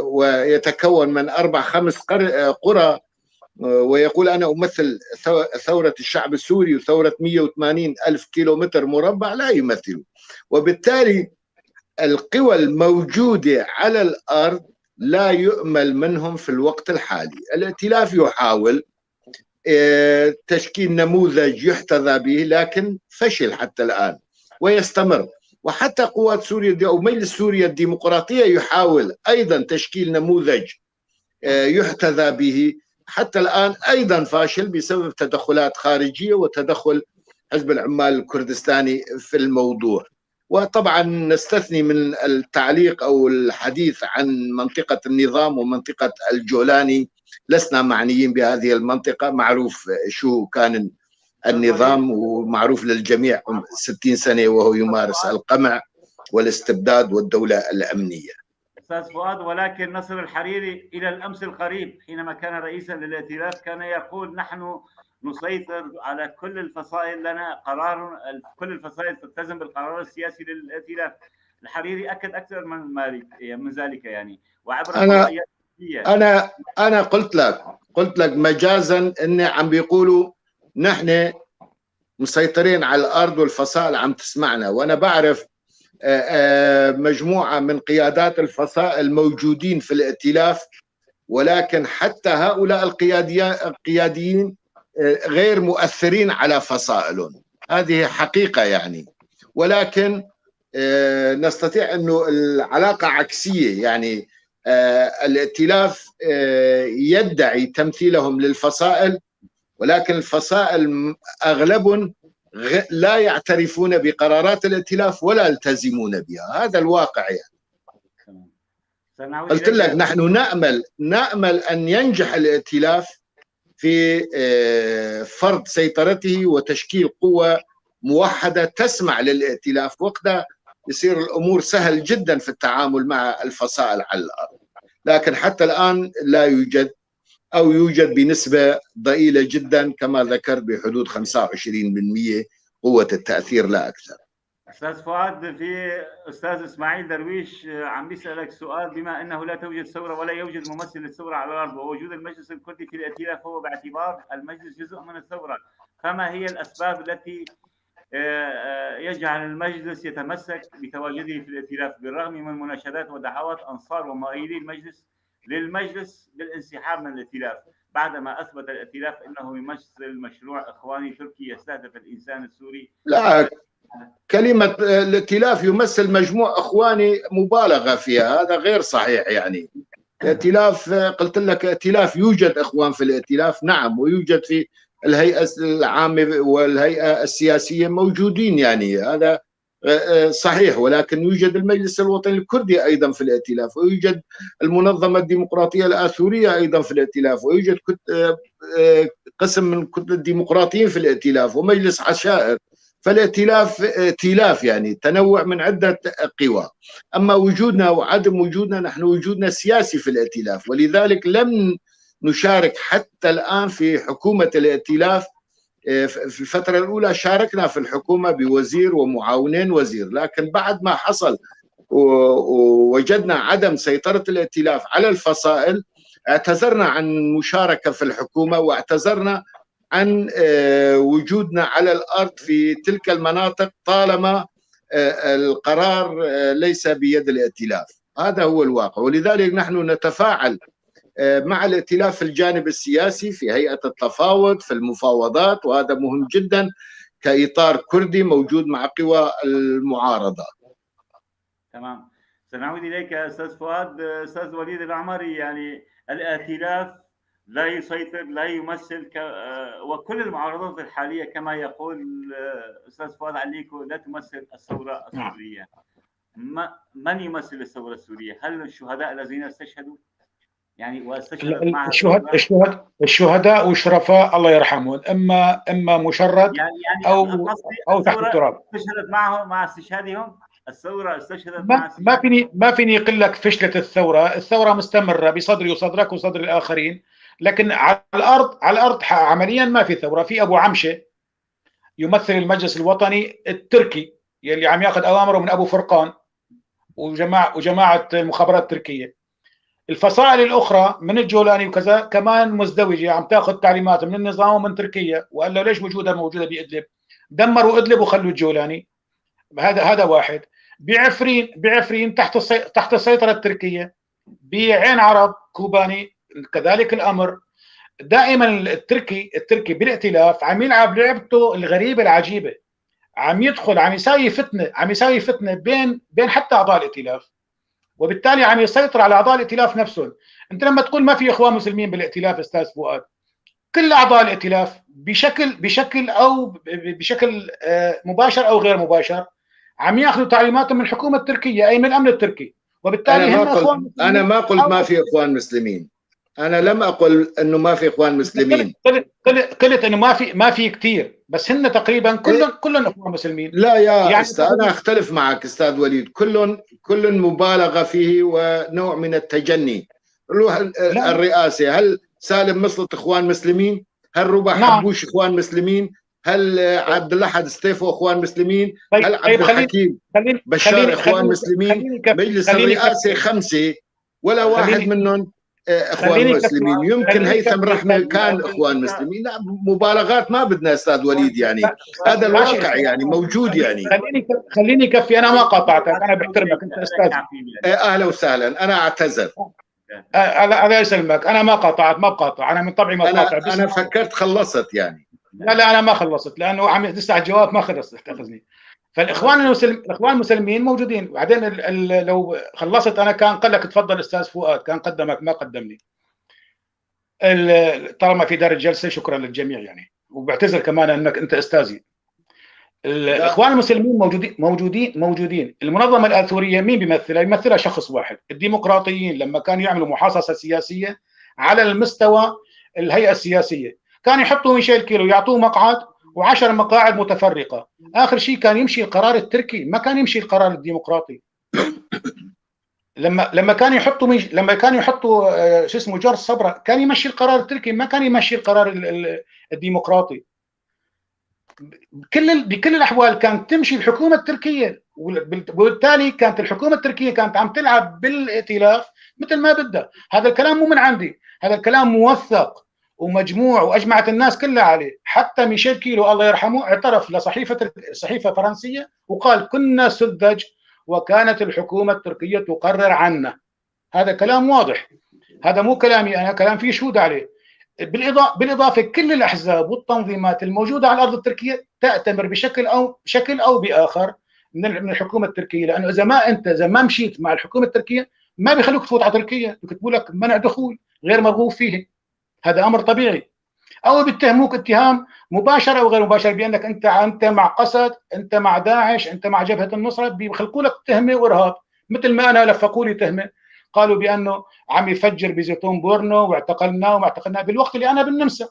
ويتكون من 4-5 قرى ويقول أنا أمثل ثورة الشعب السوري وثورة 180 ألف كيلومتر مربع، لا يمثله. وبالتالي القوى الموجودة على الأرض لا يؤمل منهم في الوقت الحالي. الائتلاف يحاول تشكيل نموذج يحتذى به، لكن فشل حتى الآن ويستمر. وحتى قوات سوريا أو مجلس سوريا الديمقراطية يحاول أيضا تشكيل نموذج يحتذى به، حتى الآن أيضا فاشل بسبب تدخلات خارجية وتدخل حزب العمال الكردستاني في الموضوع. وطبعا نستثني من التعليق أو الحديث عن منطقة النظام ومنطقة الجولاني، لسنا معنيين بهذه المنطقة، معروف شو كان النظام ومعروف للجميع 60 سنة وهو يمارس القمع والاستبداد والدولة الأمنية. أستاذ فؤاد، ولكن نصر الحريري إلى الأمس القريب حينما كان رئيسا للائتلاف كان يقول نحن نسيطر على كل الفصائل، لنا قرار، كل الفصائل تلتزم بالقرار السياسي للائتلاف. الحريري اكد اكثر من ذلك يعني، وعبر انا قلت لك مجازا ان عم بيقولوا نحن مسيطرين على الارض والفصائل عم تسمعنا، وانا بعرف مجموعة من قيادات الفصائل موجودين في الائتلاف، ولكن حتى هؤلاء القياديين غير مؤثرين على فصائلهم، هذه حقيقة يعني. ولكن نستطيع أنه العلاقة عكسية، يعني الائتلاف يدعي تمثيلهم للفصائل، ولكن الفصائل أغلبهم لا يعترفون بقرارات الائتلاف ولا يلتزمون بها، هذا الواقع يعني. قلت لك نحن نأمل أن ينجح الائتلاف في فرض سيطرته وتشكيل قوة موحدة تسمع للائتلاف، وقتها يصير الأمور سهل جدا في التعامل مع الفصائل على الأرض. لكن حتى الآن لا يوجد، أو يوجد بنسبة ضئيلة جدا كما ذكرت بحدود 25% قوة التأثير لا أكثر. أستاذ فؤاد، في أستاذ إسماعيل درويش عم بيسألك سؤال، بما أنه لا توجد ثورة ولا يوجد ممثل للثورة على الأرض، ووجود المجلس الكردي في الائتلاف هو باعتبار المجلس جزء من الثورة، فما هي الأسباب التي يجعل المجلس يتمسك بتواجده في الائتلاف بالرغم من مناشدات ودعوات أنصار ومؤيدي المجلس للمجلس بالانسحاب من الائتلاف، بعدما أثبت الائتلاف أنه يمثل مشروع إخواني تركي يستهدف الإنسان السوري؟ لا، كلمة الائتلاف يمثل مجموع إخواني مبالغة فيها، هذا غير صحيح يعني. ائتلاف، قلت لك ائتلاف، يوجد إخوان في الائتلاف نعم، ويوجد في الهيئة العامة والهيئة السياسية موجودين يعني، هذا صحيح. ولكن يوجد المجلس الوطني الكردي أيضا في الائتلاف، ويوجد المنظمة الديمقراطية الآثورية أيضا في الائتلاف، ويوجد قسم من كتلة الديمقراطيين في الائتلاف، ومجلس عشائر. فالائتلاف ائتلاف يعني تنوع من عدة قوى. أما وجودنا وعدم وجودنا، نحن وجودنا سياسي في الائتلاف، ولذلك لم نشارك حتى الآن في حكومة الائتلاف. في الفترة الأولى شاركنا في الحكومة بوزير ومعاونين وزير، لكن بعد ما حصل ووجدنا عدم سيطرة الائتلاف على الفصائل، اعتذرنا عن المشاركة في الحكومة، واعتذرنا عن وجودنا على الأرض في تلك المناطق طالما القرار ليس بيد الائتلاف. هذا هو الواقع، ولذلك نحن نتفاعل مع الائتلاف في الجانب السياسي، في هيئة التفاوض، في المفاوضات، وهذا مهم جدا كإطار كردي موجود مع قوى المعارضة. تمام، سنعود إليك أستاذ فؤاد. أستاذ وليد العمري، يعني الائتلاف لا يسيطر، لا يمثل، وكل المعارضات الحالية كما يقول أستاذ فؤاد عليكو لا تمثل الثورة السورية. من يمثل الثورة السورية؟ هل الشهداء الذين استشهدوا؟ يعني الشهداء والشرفاء الله يرحمهم، اما مشرد يعني او تحت التراب. استشهدت معهم مع استشهادهم الثورة، استشهدت مع ما فيني اقول لك فشلت الثورة، الثورة مستمرة بصدري وصدرك وصدر الاخرين، لكن على الارض عمليا ما في ثورة. في ابو عمشه يمثل المجلس الوطني التركي يلي عم ياخذ اوامره من ابو فرقان وجماعه المخابرات التركية. الفصائل الاخرى من الجولاني وكذا كمان مزدوجة، عم تاخذ تعليمات من النظام ومن تركيا، وقال له ليش وجودها موجودة بادلب؟ دمروا ادلب وخلوا الجولاني. هذا واحد. بعفرين تحت السيطرة التركية، بعين عرب كوباني كذلك الامر. دائما التركي بالائتلاف عم يلعب لعبته الغريبة العجيبة، عم يدخل، عم يساوي فتنة بين حتى اعضاء الائتلاف، وبالتالي عم يسيطر على اعضاء الائتلاف نفسهم. انت لما تقول ما في اخوان مسلمين بالائتلاف استاذ فؤاد، كل اعضاء الائتلاف بشكل او بشكل مباشر او غير مباشر عم ياخذوا تعليماتهم من الحكومة التركية، اي من الامن التركي، وبالتالي هم اخوان. انا ما قلت ما في اخوان مسلمين، انا لم اقل انه ما في اخوان مسلمين. قلت انه ما في كثير، بس هن تقريبا كلهم اخوان مسلمين. لا يا يعني استاذ، انا اختلف معك استاذ وليد، كل مبالغه فيه ونوع من التجني. روح الرئاسة، هل سالم مصلت اخوان مسلمين؟ هل ربا حبوش اخوان مسلمين؟ هل عبد الاحد ستيفو اخوان مسلمين؟ طيب، هل عبد طيب، الحكيم بشار اخوان مسلمين؟ مجلس الرئاسة 5 ولا واحد منهم اخوان مسلمين. يمكن هيثم رحمه كان اخوان مسلمين. لا مبالغات ما بدنا استاذ وليد، يعني هذا الواقع يعني موجود يعني. خليني كفي، انا ما قاطعتك، انا بحترمك انت استاذ. اهلا وسهلا، انا اعتذر. الله يسلمك، انا ما قاطعت، ما بقاطع، انا من طبعي ما بقاطع. انا فكرت خلصت يعني. لا انا ما خلصت، لانه عم لسه على الجواب ما خلصت، تاخذني. فالاخوان الاخوان المسلمين موجودين. وبعدين لو خلصت انا كان قال لك تفضل استاذ فؤاد، كان قدمك ما قدمني. طالما في دار الجلسة شكرا للجميع يعني، وبعتذر كمان انك انت استاذي. الاخوان المسلمين موجودين موجودين موجودين. المنظمة الاثوريه مين بيمثلها؟ يمثلها شخص واحد. الديمقراطيين لما كانوا يعملوا محاصصه سياسية على المستوى الهيئة السياسية كانوا يحطوا ميشيل كيلو، يعطوه مقعد و10 مقاعد متفرقة. اخر شيء كان يمشي القرار التركي، ما كان يمشي القرار الديمقراطي. لما كانوا يحطوا لما كانوا يحطوا شو اسمه جورج صبرا، كان يمشي القرار التركي، ما كان يمشي القرار الديمقراطي. بكل الاحوال كانت تمشي الحكومة التركية، وبالتالي كانت الحكومة التركية كانت عم تلعب بالائتلاف مثل ما بدها. هذا الكلام مو من عندي، هذا الكلام موثق ومجموع واجمعت الناس كلها عليه. حتى ميشيل كيلو الله يرحمه اعترف لصحيفة صحيفة فرنسية وقال كنا سذج وكانت الحكومة التركية تقرر عنا. هذا كلام واضح، هذا مو كلامي انا، كلام فيه شهود عليه. بالاضافة كل الاحزاب والتنظيمات الموجودة على الارض التركية تأتمر بشكل او بشكل او باخر من الحكومة التركية، لانه اذا ما مشيت مع الحكومة التركية ما بيخلوك تفوت على تركيا، بيكتبوا لك منع دخول غير مرغوب فيه. هذا امر طبيعي. او بيتهموك اتهام مباشر او غير مباشر بانك انت مع قسد، انت مع داعش، انت مع جبهة النصرة، بيخلقوا لك تهمه وارهاب، مثل ما انا لفقوا لي تهمه، قالوا بانه عم يفجر بزيتون بورنو واعتقلناه وما اعتقلناه بالوقت اللي انا بالنمسا.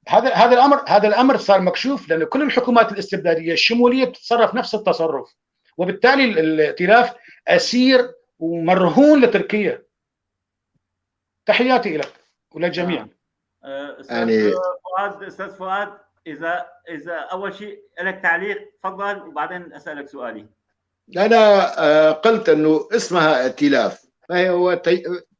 هذا الامر صار مكشوف، لانه كل الحكومات الاستبدادية الشمولية بتتصرف نفس التصرف، وبالتالي الائتلاف اسير ومرهون لتركيا. تحياتي لك وللجميع. استاذ فؤاد، استاذ فؤاد، اذا اول شيء لك تعليق تفضل، وبعدين اسالك سؤالي. انا قلت انه اسمها ائتلاف، فهي هو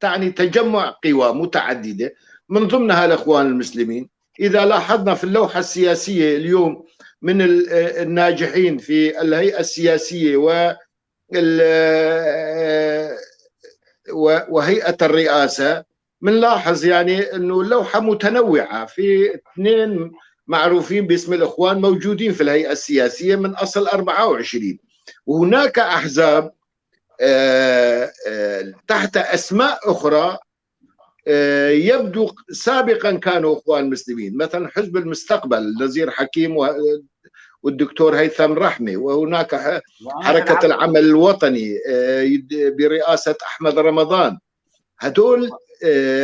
تعني تجمع قوى متعددة من ضمنها الاخوان المسلمين. اذا لاحظنا في اللوحة السياسية اليوم من الناجحين في الهيئة السياسية وهيئة الرئاسة، بنلاحظ يعني انه اللوحة متنوعة، في اثنين معروفين باسم الاخوان موجودين في الهيئة السياسية من اصل 24، وهناك احزاب تحت اسماء اخرى يبدو سابقا كانوا اخوان مسلمين، مثلا حزب المستقبل نزير حكيم والدكتور هيثم رحمه، وهناك حركة العمل الوطني برئاسة احمد رمضان. هدول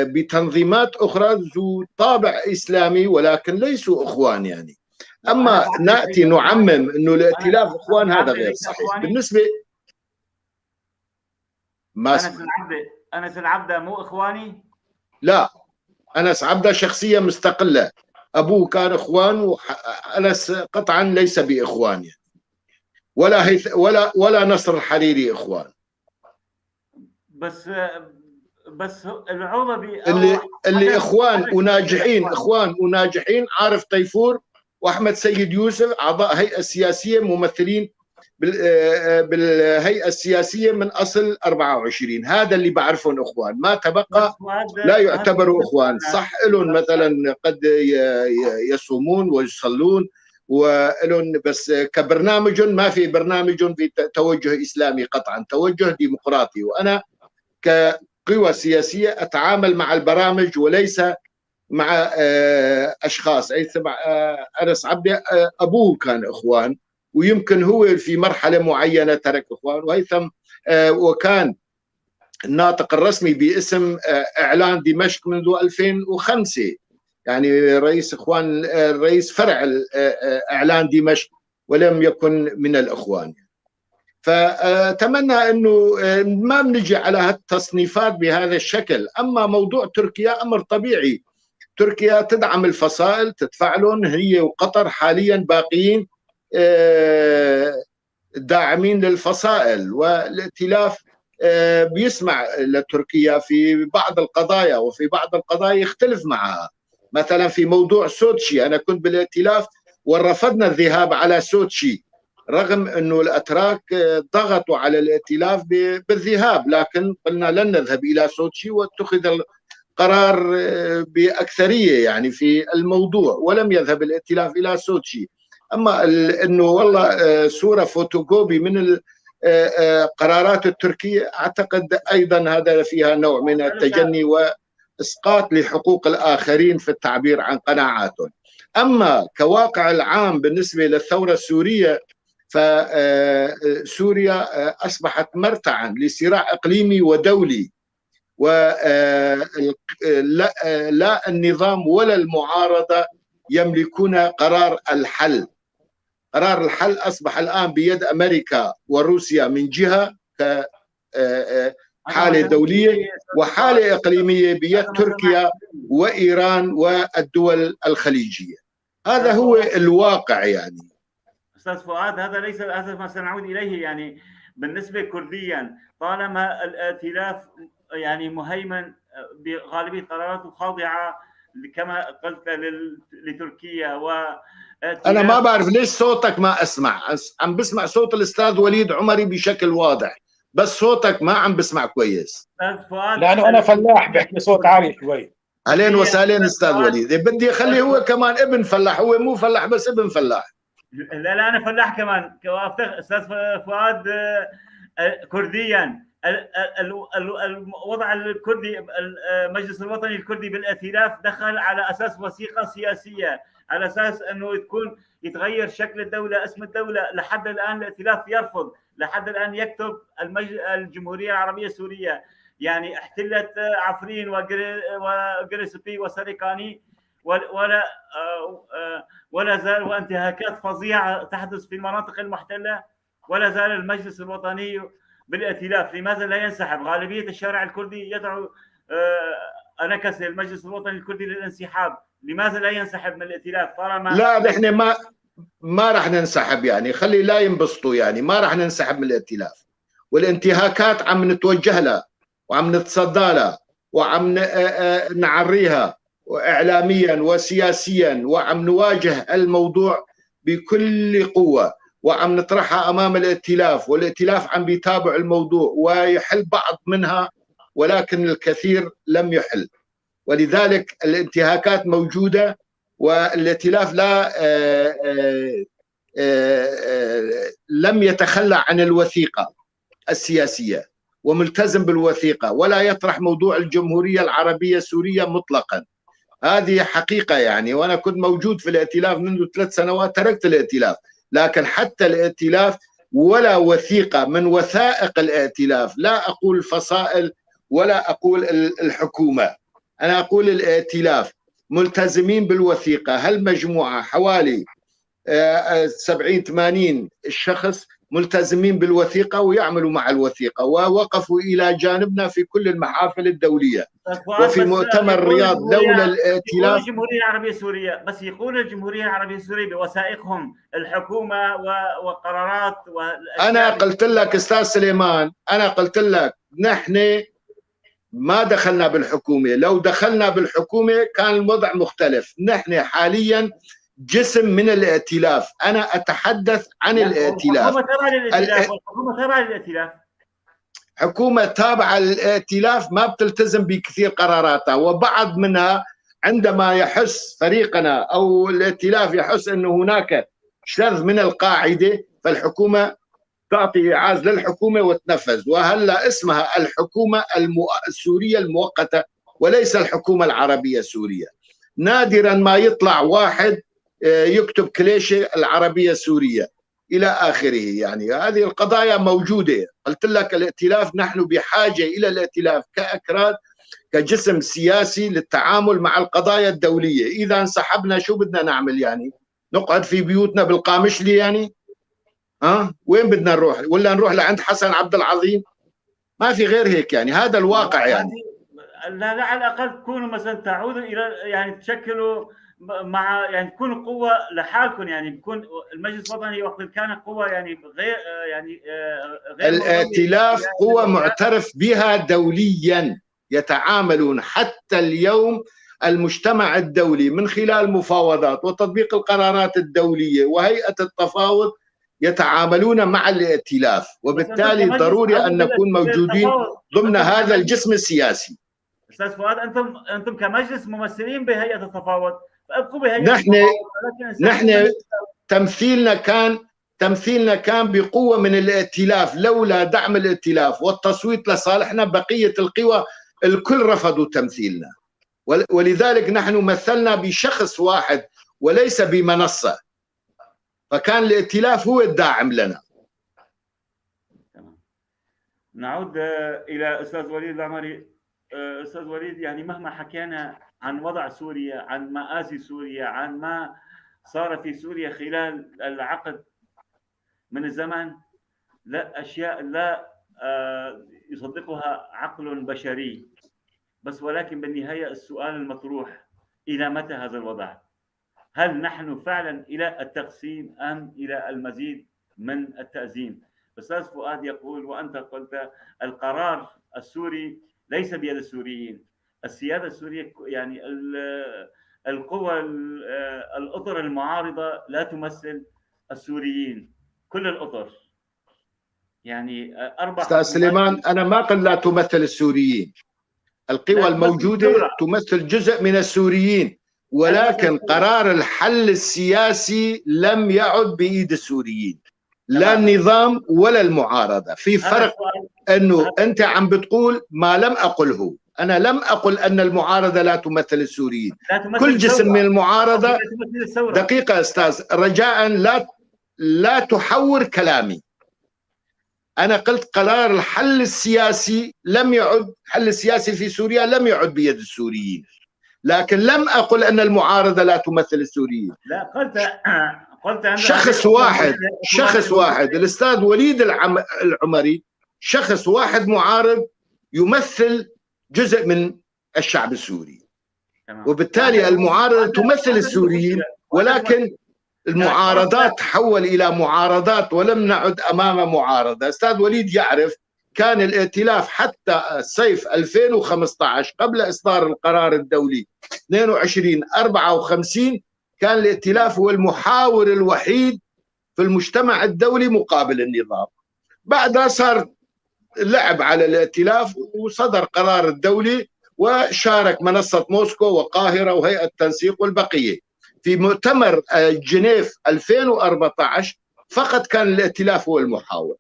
بتنظيمات اخرى ذو طابع اسلامي ولكن ليسوا اخوان يعني. اما ناتي نعمم انه الائتلاف اخوان هذا غير صحيح. بالنسبة ما انس العبده مو اخواني؟ لا، انس عبده شخصية مستقلة، ابوه كان اخوان، وانس قطعا ليس باخوان يعني. ولا هيث ولا نصر الحريري اخوان. بس العربي اللي اخوان وناجحين، اخوان وناجحين عارف طيفور واحمد سيد يوسف، اعضاء هيئة سياسية ممثلين بالهيئة السياسية من اصل 24، هذا اللي بعرفهم اخوان، ما تبقى لا يعتبروا اخوان. صح لهم مثلا قد يصومون ويصلون ولهم، بس كبرنامج ما في برنامج في توجه اسلامي قطعا، توجه ديمقراطي. وانا كقوى سياسية اتعامل مع البرامج وليس مع اشخاص. انس عبده ابوه كان اخوان، ويمكن هو في مرحلة معينة ترك اخوان، وهيثم وكان الناطق الرسمي باسم اعلان دمشق منذ 2005، يعني رئيس اخوان، رئيس فرع اعلان دمشق، ولم يكن من الاخوان. فأتمنى أنه ما بنجي على هالتصنيفات بهذا الشكل. أما موضوع تركيا أمر طبيعي، تركيا تدعم الفصائل، تدفع لهم، هي وقطر حاليا باقيين داعمين للفصائل، والائتلاف بيسمع لتركيا في بعض القضايا، وفي بعض القضايا يختلف معها. مثلا في موضوع سوتشي، أنا كنت بالائتلاف ورفضنا الذهاب على سوتشي، رغم أنه الأتراك ضغطوا على الائتلاف بالذهاب، لكن قلنا لن نذهب إلى سوتشي، واتخذ القرار بأكثرية يعني في الموضوع، ولم يذهب الائتلاف إلى سوتشي. أما أنه والله صورة فوتوكوبي من القرارات التركية، أعتقد أيضا هذا فيها نوع من التجني وإسقاط لحقوق الآخرين في التعبير عن قناعاتهم. أما كواقع العام بالنسبة للثورة السورية، فسوريا أصبحت مرتعا لصراع إقليمي ودولي، ولا النظام ولا المعارضة يملكون قرار الحل. قرار الحل أصبح الآن بيد أمريكا وروسيا من جهة كحالة دولية، وحالة إقليمية بيد تركيا وإيران والدول الخليجية. هذا هو الواقع يعني. أستاذ فؤاد، هذا ليس هذا ما سنعود إليه. يعني بالنسبة كرديا، طالما الائتلاف يعني مهيمن بغالبية قراراته خاضعة كما قلت لتركيا و أنا ما بعرف ليش صوتك ما أسمع، عم بسمع صوت الأستاذ وليد عمري بشكل واضح، بس صوتك ما عم بسمع كويس. لأنه أنا فلاح بحكي صوت عالي شوي. أهلين وسهلين أستاذ وليد، بدي أخلي هو كمان ابن فلاح، هو مو فلاح بس ابن فلاح. لا لا أنا فلاح كمان. أستاذ فؤاد، كرديا الوضع الكردي، المجلس الوطني الكردي بالائتلاف دخل على أساس وثيقة سياسية، على أساس أنه تكون يتغير شكل الدولة، اسم الدولة. لحد الآن الائتلاف يرفض، لحد الآن يكتب الجمهورية العربية السورية. يعني احتلت عفرين وغريسبي وسريكاني ولا زال، وانتهاكات فظيعة تحدث في المناطق المحتلة، ولا زال المجلس الوطني بالائتلاف. لماذا لا ينسحب؟ غالبية الشارع الكردي يدعو أنكس المجلس الوطني الكردي للانسحاب. لماذا لا ينسحب من الائتلاف طالما؟ لا، نحن ما راح ننسحب، يعني خلي لا ينبسطوا، يعني ما راح ننسحب من الائتلاف. والانتهاكات عم نتوجه لها وعم نتصدى لها وعم نعريها إعلاميا وسياسيا، وعم نواجه الموضوع بكل قوة، وعم نطرحها أمام الائتلاف، والائتلاف عم بيتابع الموضوع ويحل بعض منها، ولكن الكثير لم يحل. ولذلك الانتهاكات موجودة، والائتلاف لا لم يتخلى عن الوثيقة السياسية وملتزم بالوثيقة، ولا يطرح موضوع الجمهورية العربية السورية مطلقا. هذه حقيقة يعني، وأنا كنت موجود في الائتلاف منذ 3 سنوات، تركت الائتلاف، لكن حتى الائتلاف ولا وثيقة من وثائق الائتلاف، لا أقول فصائل ولا أقول الحكومة، أنا أقول الائتلاف ملتزمين بالوثيقة. هالمجموعة حوالي 70-80 شخص ملتزمين بالوثيقة ويعملوا مع الوثيقة، ووقفوا إلى جانبنا في كل المحافل الدولية وفي مؤتمر الرياض. لولا الائتلاف الجمهورية العربية السورية، بس يقول الجمهورية العربية السورية بوثائقهم الحكومة وقرارات. أنا قلت لك أستاذ سليمان، أنا قلت لك نحن ما دخلنا بالحكومة، لو دخلنا بالحكومة كان الوضع مختلف. نحن حاليا جسم من الائتلاف، أنا أتحدث عن الائتلاف. الحكومة تابعة للائتلاف، حكومة تابعة للائتلاف ما بتلتزم بكثير قراراتها، وبعض منها عندما يحس فريقنا أو الائتلاف يحس أنه هناك شذ من القاعدة، فالحكومة تعطي إيعاز للحكومة وتنفذ. وهلا اسمها الحكومة السورية المؤقتة وليس الحكومة العربية السورية. نادرا ما يطلع واحد يكتب كليشة العربية السورية إلى آخره. يعني هذه القضايا موجودة. قلت لك الائتلاف، نحن بحاجة إلى الائتلاف كأكراد كجسم سياسي للتعامل مع القضايا الدولية. إذا انسحبنا شو بدنا نعمل؟ يعني نقعد في بيوتنا بالقامشلي يعني؟ ها؟ وين بدنا نروح؟ ولا نروح لعند حسن عبد العظيم؟ ما في غير هيك يعني، هذا الواقع يعني. لا لا، على الاقل تكونوا مثلا تعودوا الى يعني تشكلوا مع يعني تكونوا قوة لحالكم، يعني بيكون المجلس الوطني وقت كان قوة يعني غير يعني غير الائتلاف قوة معترف بها دوليا، يتعاملون حتى اليوم المجتمع الدولي من خلال مفاوضات وتطبيق القرارات الدولية وهيئة التفاوض يتعاملون مع الائتلاف، وبالتالي ضروري ان نكون موجودين ضمن هذا الجسم السياسي. استاذ فؤاد، انتم كمجلس ممثلين بهيئة التفاوض، فابقوا بهيئة نحن تمثيلنا كان بقوة من الائتلاف، لولا دعم الائتلاف والتصويت لصالحنا بقية القوى الكل رفضوا تمثيلنا، ولذلك نحن مثلنا بشخص واحد وليس بمنصه، فكان الائتلاف هو الداعم لنا. تمام. نعود الى استاذ وليد العمري. استاذ وليد، يعني مهما حكينا عن وضع سوريا، عن مآسي سوريا، عن ما صار في سوريا خلال العقد من الزمن، لا اشياء لا يصدقها عقل بشري، بس ولكن بالنهاية السؤال المطروح: الى متى هذا الوضع؟ هل نحن فعلا الى التقسيم ام الى المزيد من التأزيم؟ استاذ فؤاد يقول وانت قلت القرار السوري ليس بيد السوريين، السيادة السورية يعني القوى الاطر المعارضة لا تمثل السوريين، كل الاطر يعني اربع استاذ سليمان، انا ما قلت لا تمثل السوريين. القوى الموجودة تمثل جزء من السوريين، ولكن قرار الحل السياسي لم يعد بايد السوريين، لا النظام ولا المعارضه. في فرق انه انت عم بتقول ما لم اقله. انا لم اقل ان المعارضة لا تمثل السوريين. لا تمثل كل جسم الثورة. من المعارضه. لا تمثل الثورة. دقيقة استاذ، رجاء لا تحور كلامي. انا قلت قرار الحل السياسي لم يعد، الحل السياسي في سوريا لم يعد بيد السوريين، لكن لم اقل ان المعارضة لا تمثل السوريين. لا، قلت أن شخص واحد، شخص واحد، الاستاذ وليد العمري، شخص واحد معارض يمثل جزء من الشعب السوري. وبالتالي المعارضة تمثل السوريين، ولكن المعارضات تحول الى معارضات ولم نعد امام معارضه. استاذ وليد يعرف، كان الائتلاف حتى صيف 2015 قبل اصدار القرار الدولي 22 54 كان الائتلاف هو المحاور الوحيد في المجتمع الدولي مقابل النظام. بعدها صار لعب على الائتلاف وصدر قرار الدولي وشارك منصة موسكو وقاهرة وهيئة التنسيق والبقية في مؤتمر جنيف 2014. فقط كان الائتلاف هو المحاور.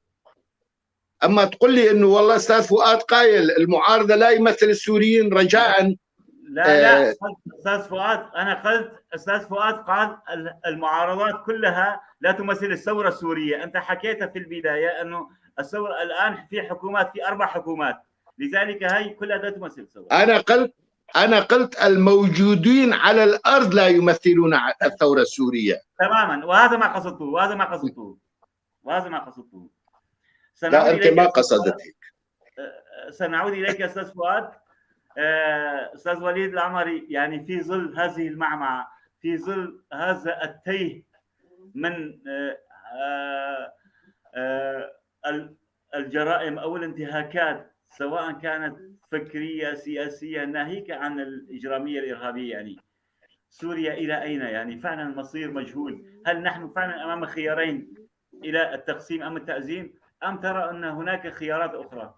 اما تقول لي انه والله استاذ فؤاد قايل المعارضة لا يمثل السوريين، رجاء. لا لا، استاذ فؤاد، انا قلت استاذ فؤاد قال المعارضات كلها لا تمثل الثورة السوريه. انت حكيت في البداية انه الثورة الان في حكومات، في اربع حكومات، لذلك هي كلها لا تمثل الثوره. انا قلت الموجودين على الارض لا يمثلون الثورة السوريه. تماما، وهذا ما قصدته، وهذا ما قصدته، وهذا ما قصدته. لا، انت ما قصدت هيك. سنعود اليك استاذ فؤاد. استاذ وليد العمري، يعني في ظل هذه المعمعه، في ظل هذا التيه من الجرائم او الانتهاكات، سواء كانت فكرية سياسيه، ناهيك عن الاجرامية الارهابيه، يعني سوريا الى اين؟ يعني فعلا المصير مجهول. هل نحن فعلا امام خيارين: الى التقسيم ام التازيم، ام ترى ان هناك خيارات اخرى؟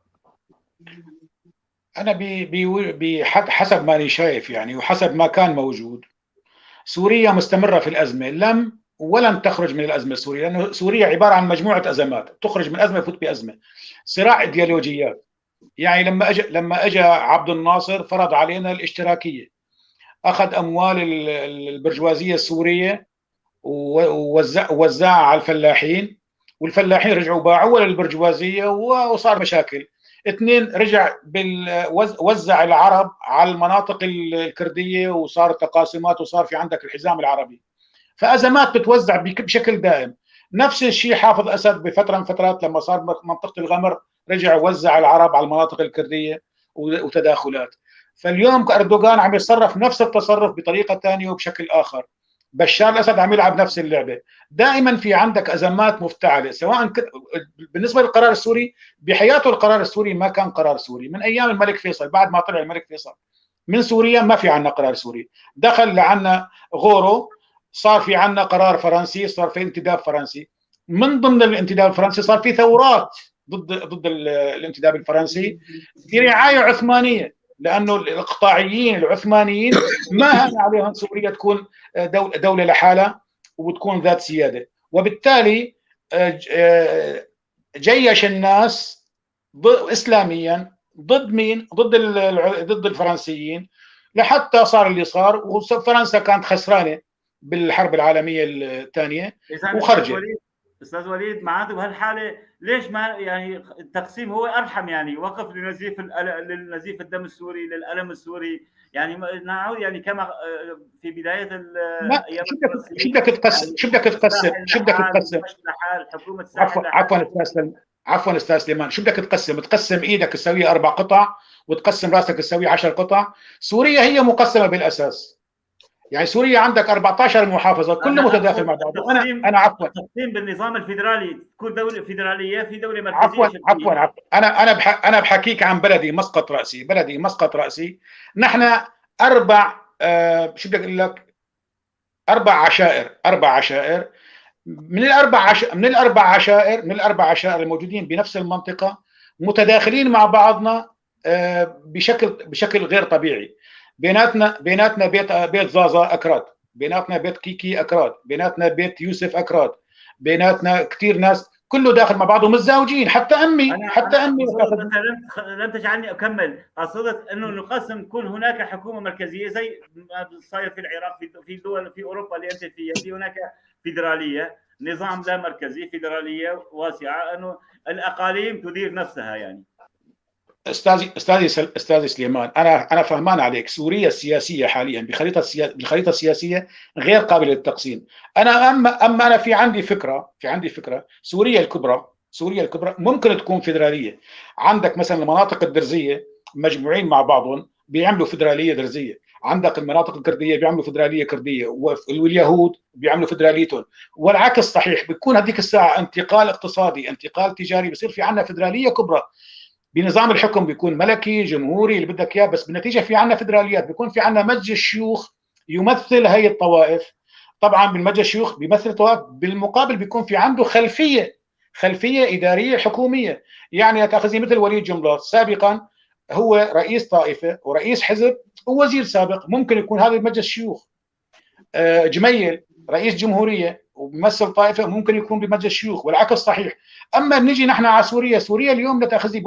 انا بي حسب ما أنا شايف يعني وحسب ما كان موجود، سوريا مستمرة في الازمه، لم ولن تخرج من الازمة السوريه، لانه سوريا عبارة عن مجموعة ازمات، تخرج من ازمة تفوت بازمه، صراع ايديولوجيات. يعني لما اجى عبد الناصر فرض علينا الاشتراكيه، اخذ اموال البرجوازيه السورية ووزعها على الفلاحين، والفلاحين رجعوا باعوها للبرجوازيه وصار مشاكل. اثنين، رجع وزع العرب على المناطق الكردية وصار تقاسيمات وصار في عندك الحزام العربي، فازمات بتوزع بشكل دائم. نفس الشيء حافظ اسد بفترة من فترات لما صار منطقة الغمر رجع وزع العرب على المناطق الكردية وتداخلات. فاليوم اردوغان عم يتصرف نفس التصرف بطريقة ثانية وبشكل اخر. بشار الاسد عم يلعب نفس اللعبة. دائما في عندك ازمات مفتعله، سواء بالنسبة للقرار السوري، بحياته القرار السوري ما كان قرار سوري من ايام الملك فيصل. بعد ما طلع الملك فيصل من سوريا ما في عندنا قرار سوري، دخل لعنا غورو، صار في عندنا قرار فرنسي، صار في انتداب فرنسي. من ضمن الانتداب الفرنسي صار في ثورات ضد الانتداب الفرنسي برعاية عثمانية، لانه الاقطاعيين العثمانيين ما هان عليهم سوريا تكون دولة لحالها وتكون ذات سيادة، وبالتالي جيش الناس اسلاميا ضد مين؟ ضد الفرنسيين، لحتى صار اللي صار. وفرنسا كانت خسرانة بالحرب العالمية الثانية وخرجت. استاذ وليد، معناته بهالحالة ليش ما يعني التقسيم هو ارحم، يعني وقف للنزيف الدم السوري، للالم السوري، يعني نعود يعني كما في بداية ايام. شو بدك تقسم؟ شو بدك تقسم؟ شو بدك تقسم؟ عفوا استاذ سليمان، شو بدك تقسم؟ تقسم ايدك تسويها 4 قطع وتقسم راسك تسويه 10 قطع. سوريا هي مقسمة بالاساس، يعني سوريا عندك 14 محافظة كله متداخل مع بعض. انا عفوا، التقسيم بالنظام الفيدرالي، تكون دولة فيدرالية في دولة مركزية. عفوا انا بحكيك عن بلدي مسقط راسي، بلدي مسقط راسي. نحن اربع شو بدك اقول لك، 4 عشائر، 4 عشائر من الاربع عشائر الموجودين بنفس المنطقة متداخلين مع بعضنا بشكل غير طبيعي. بيناتنا بيت زازا اكراد، بيناتنا بيت كيكي اكراد، بيناتنا بيت يوسف اكراد، بيناتنا كثير ناس كله داخل مع بعض ومتزاوجين. حتى امي لم تجعلني اكمل. قصدت انه نقسم، يكون هناك حكومة مركزية زي ما صاير في العراق، في دول في اوروبا اللي انت فيها، في هناك فيدرالية، نظام لا مركزي، فيدرالية واسعة، انه الاقاليم تدير نفسها. يعني استاذي سليمان، انا فهمان عليك. سوريا السياسية حاليا بالخريطة السياسية غير قابله للتقسيم. انا اما انا في عندي فكرة، سوريا الكبرى ممكن تكون فيدرالية. عندك مثلا المناطق الدرزيه مجموعين مع بعضهم بيعملوا فيدرالية درزيه، عندك المناطق الكردية بيعملوا فيدرالية كرديه، واليهود بيعملوا فيدراليتهم، والعكس صحيح. بيكون هذيك الساعة انتقال اقتصادي، انتقال تجاري، بصير في عندنا فيدرالية كبرى. بنظام الحكم بيكون ملكي جمهوري اللي بدك اياه، بس بالنتيجة في عندنا فيدراليات، بيكون في عندنا مجلس شيوخ يمثل هي الطوائف. طبعا بالمجلس الشيوخ بيمثل الطوائف، بالمقابل بيكون في عنده خلفية ادارية حكومية. يعني تاخذي مثل وليد جنبلاط سابقا، هو رئيس طائفة ورئيس حزب ووزير سابق، ممكن يكون هذا بمجلس الشيوخ. جميل رئيس جمهورية وبيمثل طائفة، ممكن يكون بمجلس الشيوخ، والعكس صحيح. اما نجي نحن على سوريا، سوريا اليوم لا تاخذي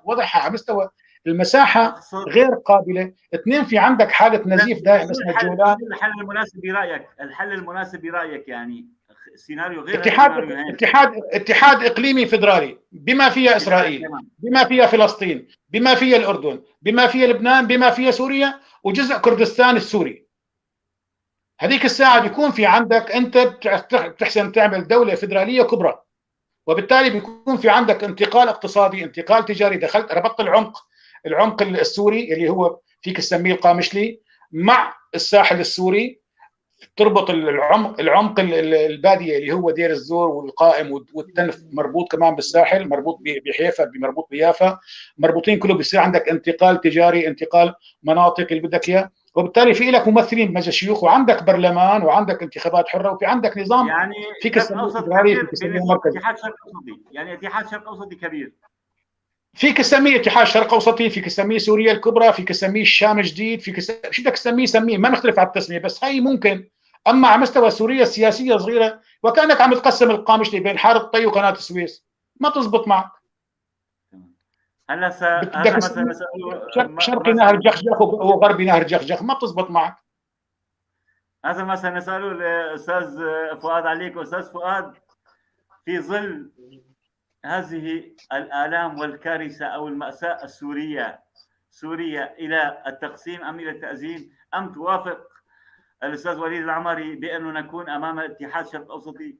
وضعها على مستوى المساحة غير قابله. اثنين، في عندك حاله نزيف دائم اسمها الجولان. الحل المناسب برايك، الحل المناسب برايك يعني سيناريو غير اتحاد اقليمي فيدرالي بما فيها اسرائيل، بما فيها فلسطين، بما فيها الاردن، بما فيها لبنان، بما فيها سوريا، وجزء كردستان السوري. هذيك الساعة بيكون في عندك أنت بتحسن تعمل دولة فيدرالية كبرى، وبالتالي بيكون في عندك انتقال اقتصادي، انتقال تجاري. دخلت ربطت العمق السوري اللي هو فيك تسميه القامشلي مع الساحل السوري، تربط العمق البادية اللي هو دير الزور والقائم والتنف، مربوط كمان بالساحل، مربوط بحيفا، مربوط بيافا، مربوطين كله. بيصير عندك انتقال تجاري، انتقال مناطق اللي بدك اياه، وبالتالي في لك ممثلين بمجلس الشيوخ، وعندك برلمان، وعندك انتخابات حره، وفي عندك نظام يعني فيك تسميه فيك تسميه مركزي، اتحاد شرق اوسطي، يعني اتحاد شرق اوسطي كبير، فيك تسميه اتحاد شرق اوسطي، فيك تسميه سوريا الكبرى، فيك تسميه الشام الجديد، فيك شو بدك تسميه سميه، ما نختلف على التسمية، بس هي ممكن. اما على مستوى سوريا السياسية صغيرة، وكانك عم تقسم القامشلي بين حارة طي وقناة السويس، ما تزبط معك. هلا مثلا شرقي نهر جخجخ وغربي نهر جخجخ، ما بتزبط معك. هذا ما سنساله الاستاذ فؤاد عليك. استاذ فؤاد، في ظل هذه الآلام والكارثة أو المأساة السورية، سوريا إلى التقسيم أم إلى التأزيم؟ أم توافق الأستاذ وليد العمري بأنه نكون أمام اتحاد شرق أوسطي؟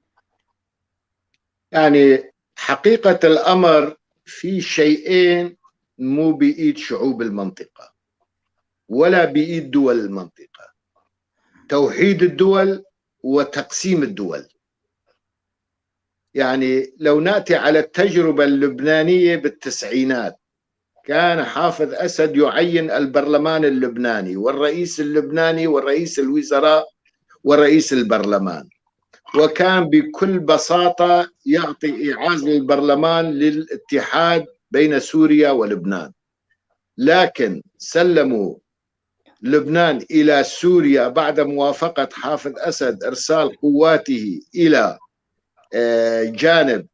يعني حقيقة الأمر في شيئين مو بإيد شعوب المنطقة. ولا بإيد دول المنطقة. توحيد الدول وتقسيم الدول. يعني لو نأتي على التجربة اللبنانية بالتسعينات، كان حافظ أسد يعين البرلمان اللبناني والرئيس اللبناني والرئيس الوزراء ورئيس البرلمان، وكان بكل بساطة يعطي إيعاز للبرلمان للاتحاد بين سوريا ولبنان. لكن سلموا لبنان إلى سوريا بعد موافقة حافظ أسد إرسال قواته إلى جانب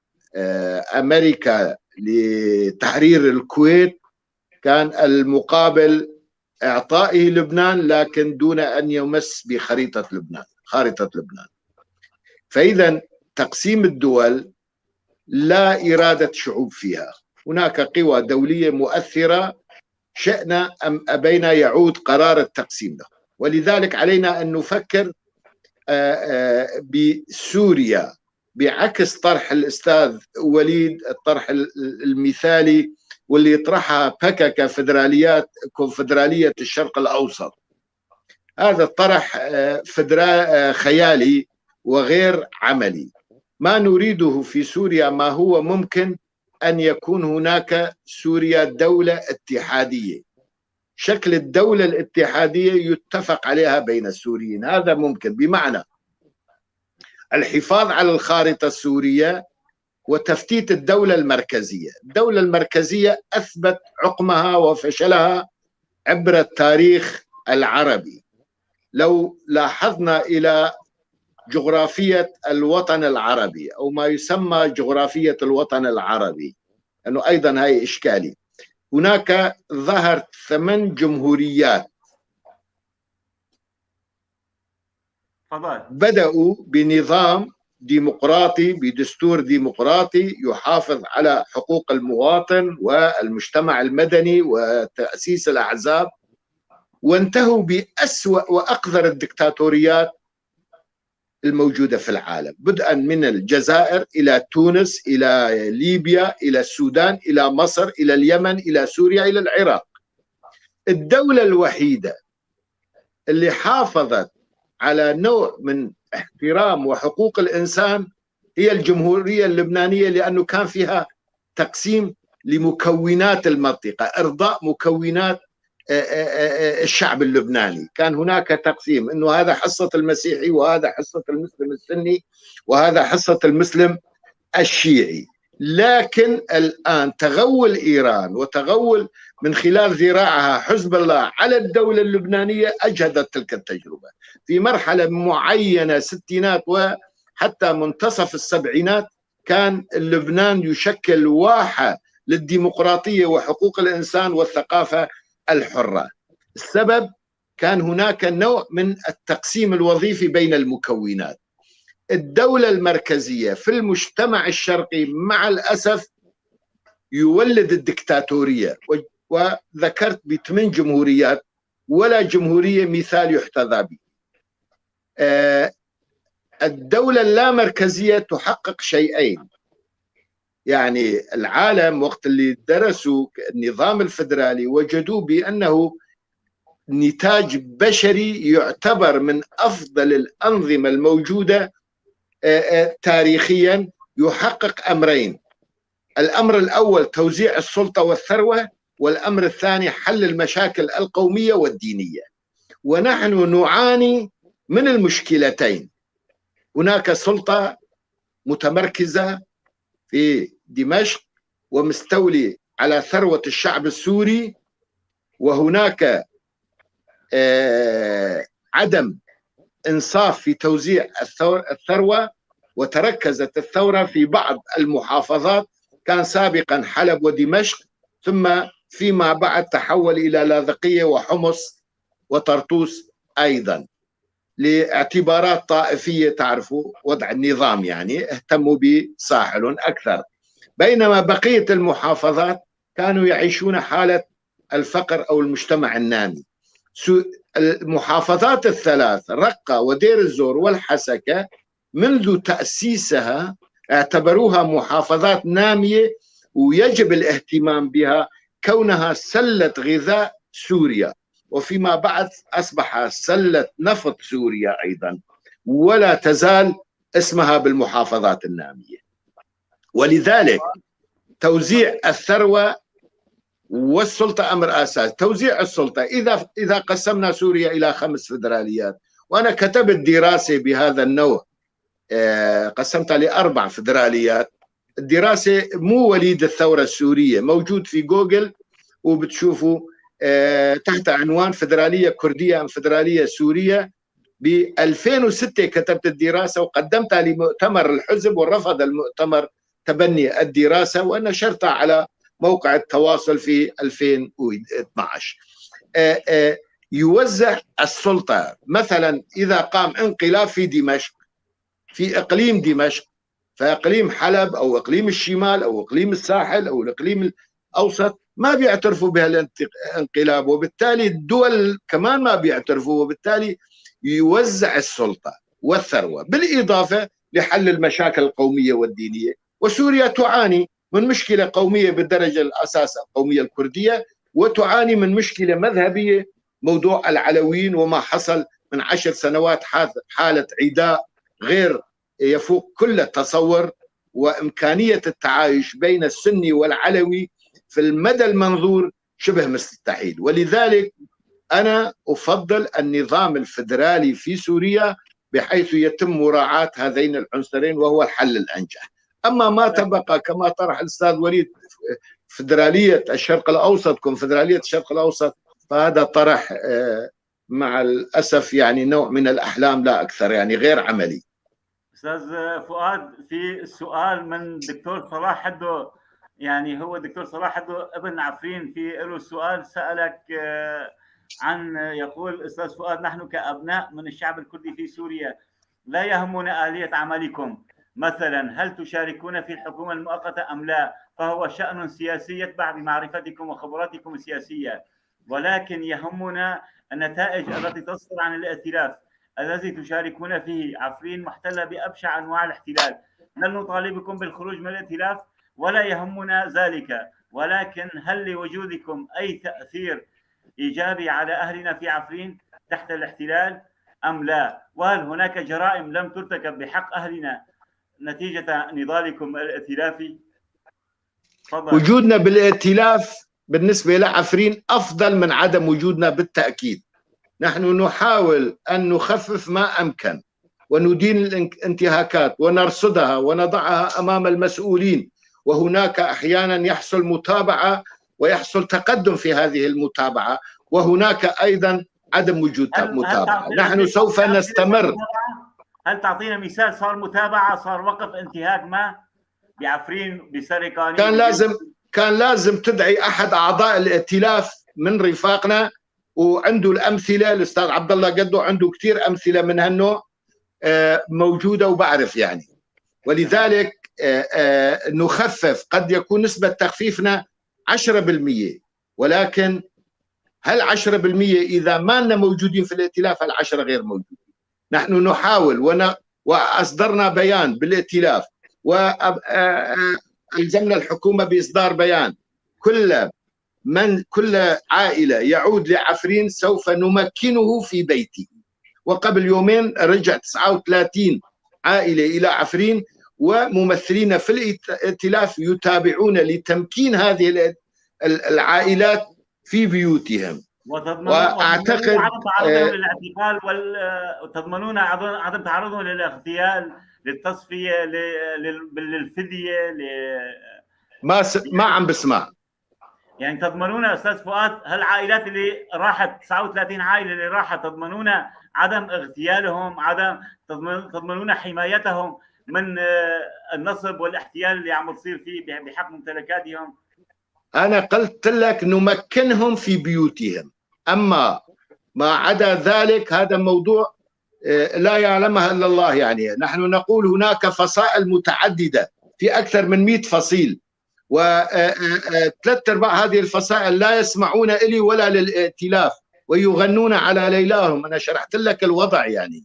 أمريكا لتحرير الكويت. كان المقابل إعطائه لبنان، لكن دون أن يمس بخريطة لبنان، خارطة لبنان. فإذا تقسيم الدول لا إرادة شعوب فيها. هناك قوى دولية مؤثرة، شئنا أم أبينا يعود قرار التقسيم له. ولذلك علينا أن نفكر بسوريا بعكس طرح الأستاذ وليد، الطرح المثالي واللي يطرحها بككة فدراليات كونفدرالية الشرق الأوسط. هذا الطرح خيالي وغير عملي. ما نريده في سوريا ما هو ممكن أن يكون هناك سوريا دولة اتحادية. شكل الدولة الاتحادية يتفق عليها بين السوريين، هذا ممكن، بمعنى الحفاظ على الخارطة السورية وتفتيت الدولة المركزية. الدولة المركزية أثبت عقمها وفشلها عبر التاريخ العربي. لو لاحظنا إلى جغرافية الوطن العربي أو ما يسمى جغرافية الوطن العربي، أنه أيضا هاي إشكالي، هناك ظهرت 8 جمهوريات بدأوا بنظام ديمقراطي، بدستور ديمقراطي يحافظ على حقوق المواطن والمجتمع المدني وتأسيس الأحزاب، وانتهوا بأسوأ وأقذر الدكتاتوريات الموجودة في العالم، بدءا من الجزائر إلى تونس إلى ليبيا إلى السودان إلى مصر إلى اليمن إلى سوريا إلى العراق. الدولة الوحيدة اللي حافظت على نوع من احترام وحقوق الإنسان هي الجمهورية اللبنانية، لأنه كان فيها تقسيم لمكونات المنطقة، إرضاء مكونات الشعب اللبناني. كان هناك تقسيم، أنه هذا حصة المسيحي وهذا حصة المسلم السني وهذا حصة المسلم الشيعي. لكن الآن تغول إيران وتغول من خلال ذراعها حزب الله على الدولة اللبنانية أجهدت تلك التجربة في مرحلة معينة، ستينات وحتى منتصف السبعينات كان لبنان يشكل واحة للديمقراطية وحقوق الإنسان والثقافة الحرة. السبب كان هناك نوع من التقسيم الوظيفي بين المكونات. الدولة المركزية في المجتمع الشرقي مع الأسف يولد الدكتاتورية، وذكرت ب8 جمهوريات ولا جمهورية مثال يحتذى به. الدولة اللامركزية تحقق شيئين. يعني العالم وقت اللي درسوا النظام الفدرالي وجدوا بأنه نتاج بشري يعتبر من أفضل الأنظمة الموجودة تاريخيا، يحقق أمرين: الأمر الأول توزيع السلطة والثروة، والأمر الثاني حل المشاكل القومية والدينية. ونحن نعاني من المشكلتين. هناك سلطة متمركزة في دمشق ومستولي على ثروة الشعب السوري، وهناك عدم إنصاف في توزيع الثروة، وتركزت الثورة في بعض المحافظات، كان سابقا حلب ودمشق، ثم فيما بعد تحول إلى لاذقية وحمص وطرطوس أيضا لاعتبارات طائفية. تعرفوا وضع النظام، يعني اهتموا بساحل أكثر، بينما بقية المحافظات كانوا يعيشون حالة الفقر أو المجتمع النامي. المحافظات الثلاث رقة ودير الزور والحسكة منذ تأسيسها اعتبروها محافظات نامية ويجب الاهتمام بها كونها سلة غذاء سوريا. وفيما بعد أصبح سلة نفط سوريا أيضا، ولا تزال اسمها بالمحافظات النامية. ولذلك توزيع الثروة والسلطة أمر أساسي. توزيع السلطة، إذا قسمنا سوريا إلى 5 فدراليات، وأنا كتبت دراسة بهذا النوع، قسمتها ل4 فدراليات. الدراسة مو وليد الثورة السورية، موجود في جوجل وبتشوفوا تحت عنوان فدرالية كردية أم فدرالية سورية. ب 2006 كتبت الدراسة وقدمتها لمؤتمر الحزب، ورفض المؤتمر تبني الدراسة، ونشرتها على موقع التواصل في 2012. يوزع السلطة، مثلا إذا قام انقلاب في دمشق، في إقليم دمشق، فإقليم حلب أو إقليم الشمال أو إقليم الساحل أو الإقليم الأوسط ما بيعترفوا بهالانقلاب، وبالتالي الدول كمان ما بيعترفوا، وبالتالي يوزع السلطة والثروة، بالإضافة لحل المشاكل القومية والدينية. وسوريا تعاني من مشكلة قومية بالدرجة الأساس القومية الكردية، وتعاني من مشكلة مذهبية، موضوع العلويين وما حصل من 10 سنوات، حالة عداء غير يفوق كل التصور، وإمكانية التعايش بين السني والعلوي في المدى المنظور شبه مستحيل. ولذلك أنا أفضل النظام الفدرالي في سوريا بحيث يتم مراعاة هذين العنصرين، وهو الحل الأنجح. أما ما تبقى كما طرح الأستاذ وليد، فدرالية الشرق الأوسط، كونفدرالية الشرق الأوسط، فهذا طرح مع الأسف يعني نوع من الأحلام لا أكثر، يعني غير عملي. أستاذ فؤاد، في سؤال من دكتور صلاح حدو، يعني هو دكتور صلاح حدو ابن عفرين، في له سؤال سألك عن، يقول أستاذ فؤاد: نحن كأبناء من الشعب الكردي في سوريا لا يهمنا آلية عملكم، مثلا هل تشاركون في الحكومة المؤقتة أم لا، فهو شأن سياسي يتبع بمعرفتكم وخبراتكم السياسية، ولكن يهمنا النتائج التي تصدر عن الائتلاف الذي تشاركون فيه. عفرين محتلة بأبشع أنواع الاحتلال، لن نطالبكم بالخروج من الائتلاف ولا يهمنا ذلك، ولكن هل لوجودكم أي تأثير إيجابي على أهلنا في عفرين تحت الاحتلال أم لا؟ وهل هناك جرائم لم ترتكب بحق أهلنا نتيجة نضالكم الائتلافي؟ تفضل. وجودنا بالائتلاف بالنسبة لعفرين أفضل من عدم وجودنا بالتأكيد. نحن نحاول أن نخفف ما أمكن، وندين الانتهاكات ونرصدها ونضعها أمام المسؤولين، وهناك أحيانا يحصل متابعة ويحصل تقدم في هذه المتابعة، وهناك أيضا عدم وجود متابعة. نحن سوف نستمر. هل تعطينا مثال صار متابعة، صار وقف انتهاك ما بعفرين بسرقانية؟ كان لازم تدعي أحد أعضاء الائتلاف من رفاقنا وعنده الأمثلة. الأستاذ عبد الله قدو عنده كثير أمثلة من هالنوع موجودة وبعرف يعني. ولذلك نخفف، قد يكون نسبة تخفيفنا 10%، ولكن هل 10% إذا ما لنا موجودين في الائتلاف، هل 10 غير موجودين؟ نحن نحاول وأصدرنا بيان بالائتلاف، وألزمنا الحكومة بإصدار بيان كل عائلة يعود لعفرين سوف نمكنه في بيته. وقبل يومين رجع 39 عائلة إلى عفرين، وممثلين في الائتلاف يتابعون لتمكين هذه العائلات في بيوتهم. وأعتقد عدم تعرضهم للاعتقال وتضمنون عدم تعرضهم للاغتيال، للتصفية، للفدية، ما عم بسمع. يعني تضمنون أستاذ فؤاد هالعائلات اللي راحت 39 عائلة اللي راحت، تضمنون عدم اغتيالهم، عدم تضمنون حمايتهم من النصب والاحتيال اللي عم تصير فيه بحق ممتلكاتهم؟ أنا قلت لك نمكنهم في بيوتهم، أما ما عدا ذلك هذا موضوع لا يعلمها إلا الله. يعني نحن نقول هناك فصائل متعددة في أكثر من 100 فصيل، وثلاث أرباع هذه الفصائل لا يسمعون إلي ولا للائتلاف ويغنون على ليلاهم. أنا شرحت لك الوضع. يعني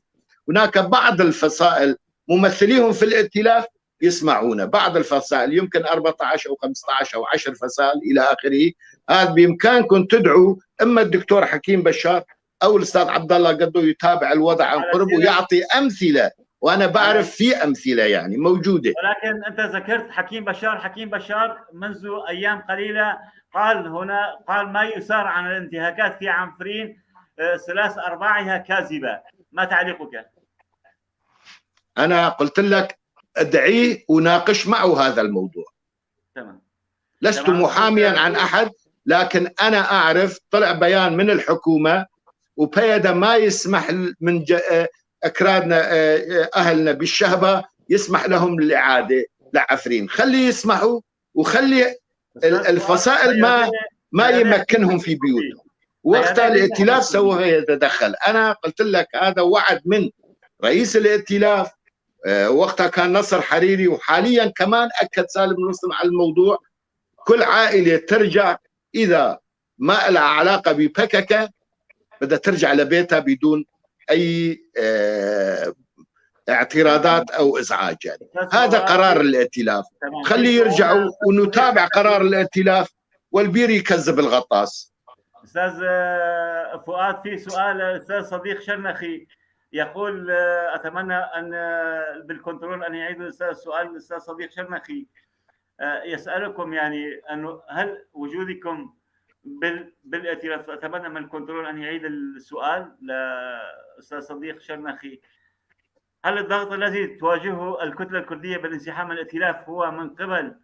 هناك بعض الفصائل ممثليهم في الائتلاف يسمعونا. بعض الفصائل يمكن 14 أو 15 أو 10 فصائل إلى آخره، هذا بإمكانكم تدعوا إما الدكتور حكيم بشار أو الأستاذ عبد الله قدو يتابع الوضع عن قرب ويعطي أمثلة، وأنا بعرف في أمثلة يعني موجودة. ولكن أنت ذكرت حكيم بشار، حكيم بشار منذ أيام قليلة قال هنا، قال ما يثار عن الانتهاكات في عفرين 3/4 كاذبة، ما تعليقك؟ أنا قلت لك ادعية وناقش معه هذا الموضوع. تمام. لست محاميا عن أحد، لكن أنا أعرف طلع بيان من الحكومة وبيدا ما يسمح من أكرادنا أهلنا بالشهبة يسمح لهم الإعادة لعفرين. خلي يسمحوا وخلي الفصائل ما يمكنهم في بيوتهم. وقتها الائتلاف سوف يتدخل. أنا قلت لك هذا وعد من رئيس الائتلاف، وقتها كان نصر حريري، وحاليا كمان أكد سالم المسلم على الموضوع. كل عائلة ترجع إذا ما لها علاقة ببككة بدها ترجع لبيتها بدون أي اعتراضات أو إزعاج. يعني هذا قرار الائتلاف، خليه يرجعوا ونتابع قرار الائتلاف، والبير يكذب الغطاس. أستاذ فؤاد، في سؤال أستاذ صديق شرنخي يقول، أتمنى أن بالكنترول أن يعيد الأستاذ السؤال. الأستاذ صديق شرنخي يسألكم يعني أنه هل وجودكم بالائتلاف، أتمنى من الكنترول أن يعيد السؤال لأستاذ صديق شرنخي، هل الضغط الذي تواجهه الكتلة الكردية بالانسحاب من الائتلاف هو من قبل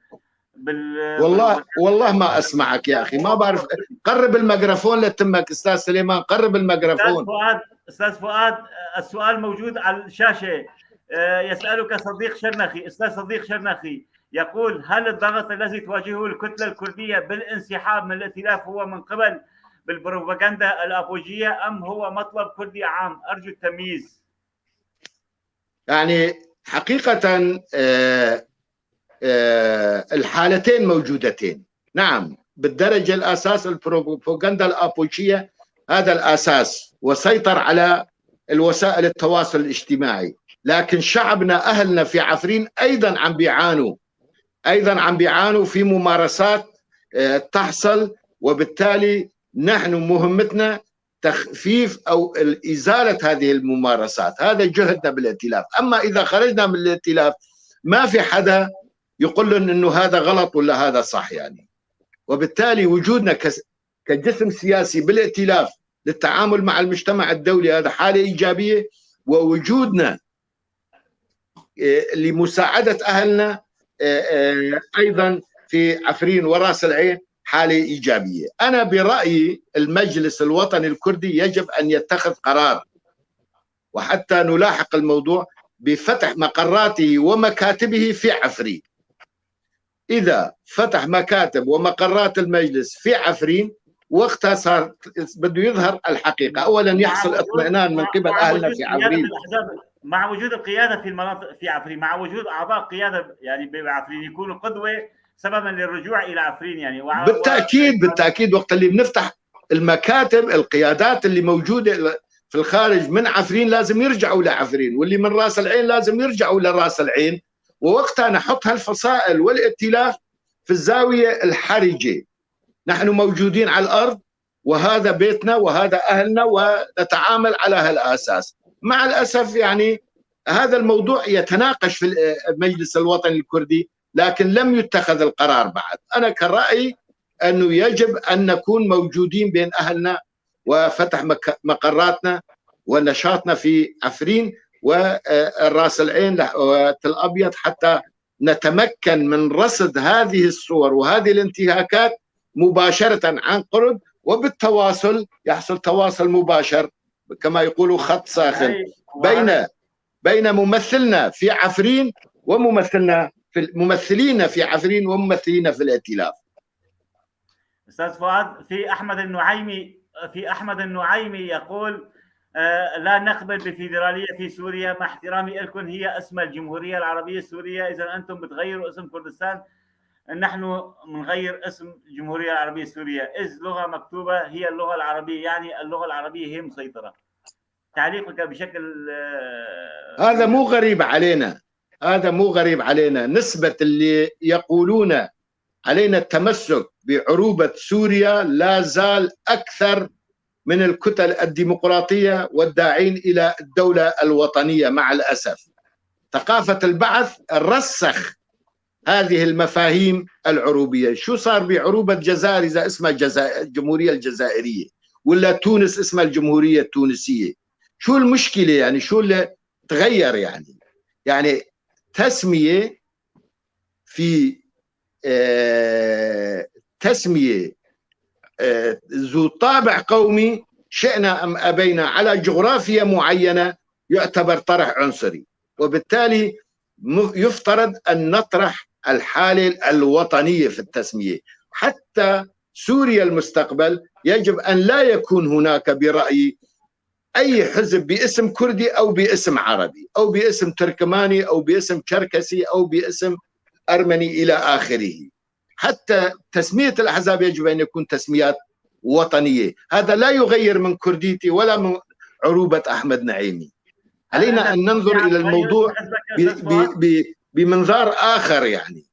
والله ما أسمعك يا أخي، ما بعرف. قرب الميكروفون لتمك أستاذ سليمان، قرب الميكروفون. أستاذ فؤاد السؤال موجود على الشاشة. يسألك صديق شرنخي، أستاذ صديق شرنخي يقول، هل الضغط الذي تواجهه الكتلة الكردية بالانسحاب من الائتلاف هو من قبل بالبروباغندا الأبوجية أم هو مطلب كردي عام؟ أرجو التمييز. يعني حقيقة الحالتين موجودتين. نعم، بالدرجة الأساس البروباغندا الأبوجية هذا الأساس، وسيطر على الوسائل التواصل الاجتماعي، لكن شعبنا أهلنا في عفرين أيضا عم بيعانوا، أيضا عم بيعانوا في ممارسات تحصل، وبالتالي نحن مهمتنا تخفيف أو إزالة هذه الممارسات. هذا جهدنا بالائتلاف. أما إذا خرجنا من الائتلاف ما في حدا يقول لهم إنه هذا غلط ولا هذا صح يعني. وبالتالي وجودنا كجسم سياسي بالائتلاف للتعامل مع المجتمع الدولي هذا حالة إيجابية، ووجودنا لمساعدة أهلنا أيضا في عفرين وراس العين حالة إيجابية. أنا برأيي المجلس الوطني الكردي يجب أن يتخذ قرار، وحتى نلاحق الموضوع بفتح مقراته ومكاتبه في عفرين. إذا فتح مكاتب ومقرات المجلس في عفرين وقتها صار بده يظهر الحقيقة. أولا يحصل اطمئنان من قبل أهلنا في عفرين، مع وجود القيادة في المناطق في عفرين، مع وجود أعضاء قيادة يعني بعفرين يكونوا قدوة سببا للرجوع إلى عفرين يعني. بالتأكيد بالتأكيد وقت اللي بنفتح المكاتب القيادات اللي موجودة في الخارج من عفرين لازم يرجعوا لعفرين، واللي من راس العين لازم يرجعوا لراس العين، ووقتها نحط هالفصائل والائتلاف في الزاوية الحرجة. نحن موجودين على الأرض وهذا بيتنا وهذا أهلنا ونتعامل على هالأساس. مع الأسف يعني هذا الموضوع يتناقش في المجلس الوطني الكردي، لكن لم يتخذ القرار بعد. أنا كرأيي أنه يجب أن نكون موجودين بين أهلنا وفتح مقراتنا ونشاطنا في عفرين والراس العين وتل أبيض حتى نتمكن من رصد هذه الصور وهذه الانتهاكات مباشرة عن قرب، وبالتواصل يحصل تواصل مباشر كما يقولوا خط ساخن بين ممثلنا في عفرين وممثلنا في ممثلين في عفرين وممثلين في الائتلاف. استاذ فؤاد، في احمد النعيمي يقول لا نقبل بفيدراليه في سوريا، مع احترامي لكم هي اسم الجمهورية العربية السورية، اذا انتم بتغيروا اسم كردستان نحن بنغير اسم الجمهورية العربية السورية، اذ لغة مكتوبة هي اللغة العربية، يعني اللغة العربية هي مسيطرة. تعليقك بشكل هذا مو غريب علينا، هذا مو غريب علينا. نسبة اللي يقولون علينا التمسك بعروبة سوريا لا زال أكثر من الكتل الديمقراطية والداعين إلى الدولة الوطنية مع الأسف. ثقافة البعث رسخ هذه المفاهيم العروبية. شو صار بعروبة الجزائر إذا اسمها الجمهورية الجزائرية، ولا تونس اسمها الجمهورية التونسية؟ شو المشكلة يعني؟ شو اللي تغير يعني؟ يعني تسمية في تسمية ذو طابع قومي شئنا أم أبينا على جغرافيا معينة يعتبر طرح عنصري، وبالتالي يفترض أن نطرح الحالة الوطنية في التسمية. حتى سوريا المستقبل يجب أن لا يكون هناك برأيي أي حزب باسم كردي أو باسم عربي أو باسم تركماني أو باسم شركسي أو باسم أرمني إلى آخره. حتى تسمية الأحزاب يجب أن يكون تسميات وطنية. هذا لا يغير من كرديتي ولا من عروبة أحمد نعيمي. علينا أن ننظر إلى الموضوع بمنظار آخر. يعني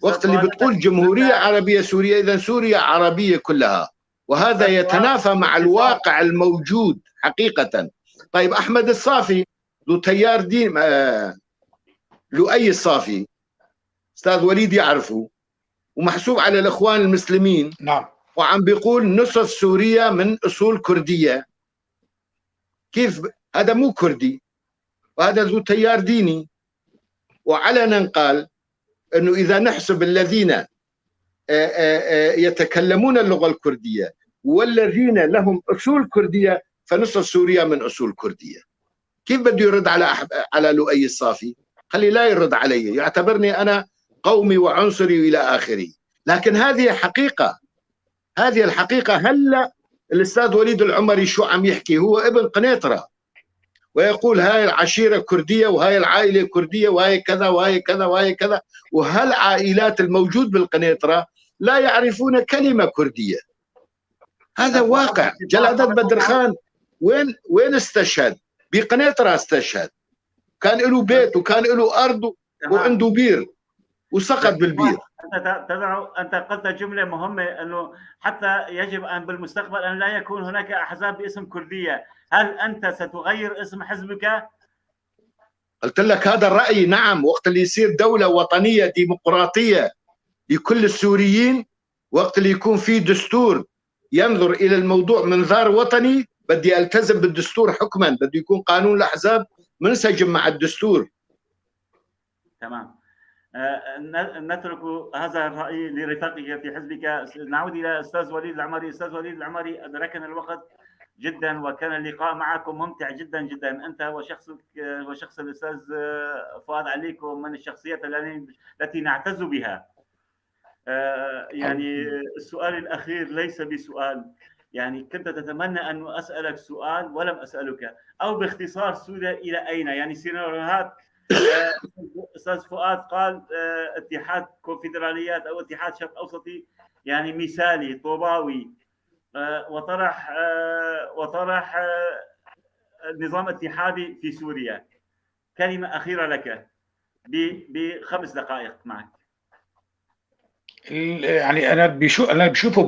وقت اللي بتقول جمهورية عربية سورية، إذا سوريا عربية كلها، وهذا يتنافى مع الواقع الموجود حقيقة. طيب أحمد الصافي ذو تيار دين، لؤي الصافي أستاذ وليد يعرفه، ومحسوب على الإخوان المسلمين، نعم، وعم بيقول نصف سوريا من أصول كردية. كيف هذا مو كردي وهذا ذو تيار ديني؟ وعلنا قال أنه إذا نحسب الذين يتكلمون اللغة الكردية والذين لهم أصول كردية فنصف سوريا من أصول كردية. كيف بده يرد على لؤي الصافي؟ خلي لا يرد علي، يعتبرني أنا قومي وعنصري إلى آخره. لكن هذه حقيقة، هذه الحقيقة. هلا الأستاذ وليد العمري شو عم يحكي؟ هو ابن قنيطرة ويقول هاي العشيرة كردية وهاي العائلة كردية وهاي كذا وهاي كذا وهاي كذا، وهالعائلات الموجود بالقنيطرة لا يعرفون كلمة كردية. هذا واقع. جلالة بدرخان وين استشهد؟ بقنيطرة استشهد، كان له بيت وكان له أرض وعنده بير وسقط بالبير. انت تضع، انت قلت جملة مهمة انه حتى يجب ان بالمستقبل ان لا يكون هناك احزاب باسم كرديه، هل انت ستغير اسم حزبك؟ قلت لك هذا الراي. نعم، وقت اللي يصير دولة وطنية ديمقراطية لكل السوريين، وقت اللي يكون في دستور ينظر الى الموضوع منظار وطني، بدي التزم بالدستور حكما، بده يكون قانون الاحزاب منسجم مع الدستور. تمام. نترك هذا الرأي لرفاقك في حزبك. نعود إلى أستاذ وليد العمري. أستاذ وليد العمري، أدركنا الوقت جدا وكان اللقاء معكم ممتع جدا جدا، أنت وشخصك وشخص الأستاذ فؤاد عليكو من الشخصيات التي نعتز بها. يعني السؤال الأخير ليس بسؤال، يعني كنت تتمنى أن أسألك سؤال ولم أسألك، أو باختصار سوريا إلى أين؟ يعني سيناريوهات. أستاذ فؤاد قال اتحاد كونفدراليات أو اتحاد شرق أوسطي، يعني مثالي طوباوي، وطرح نظام اتحادي في سوريا. كلمة أخيرة لك ب5 دقائق معك. يعني أنا بشوفه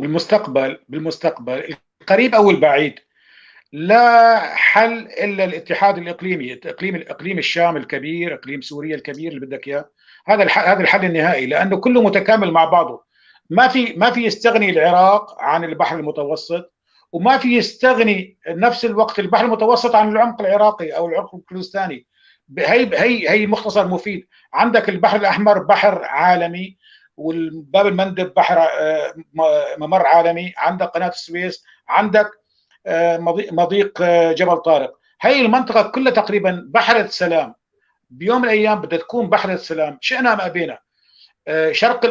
بالمستقبل القريب أو البعيد لا حل الا الاتحاد الاقليمي، اقليم الشام الكبير، اقليم سوريا الكبير اللي بدك اياه، هذا الحل النهائي، لانه كله متكامل مع بعضه. ما في يستغني العراق عن البحر المتوسط، وما في يستغني نفس الوقت البحر المتوسط عن العمق العراقي او العمق الكردستاني. هي مختصر مفيد. عندك البحر الاحمر بحر عالمي، والباب المندب بحر ممر عالمي، عندك قناة السويس، عندك مضيق جبل طارق. هي المنطقة كلها تقريبا بحر السلام. بيوم من الأيام بدها تكون بحر السلام، شئنا أم أبينا.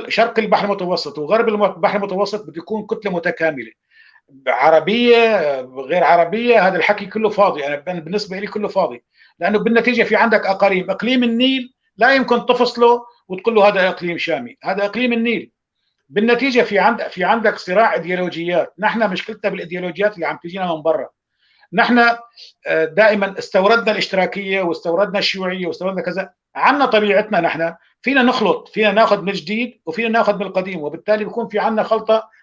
شرق البحر المتوسط وغرب البحر المتوسط بده يكون كتلة متكاملة، عربية غير عربية، هذا الحكي كله فاضي. أنا بالنسبة لي كله فاضي، لأنه بالنتيجة في عندك أقاليم. إقليم النيل لا يمكن تفصله وتقول له هذا إقليم شامي، هذا إقليم النيل. بالنتيجة في عندك صراع ايديولوجيات. نحن مشكلتنا بالايديولوجيات اللي عم تجينا من برا. نحن دائما استوردنا الاشتراكية واستوردنا الشيوعية واستوردنا كذا. عنا طبيعتنا نحن فينا نخلط، فينا ناخذ من الجديد وفينا ناخذ من القديم، وبالتالي بيكون في عنا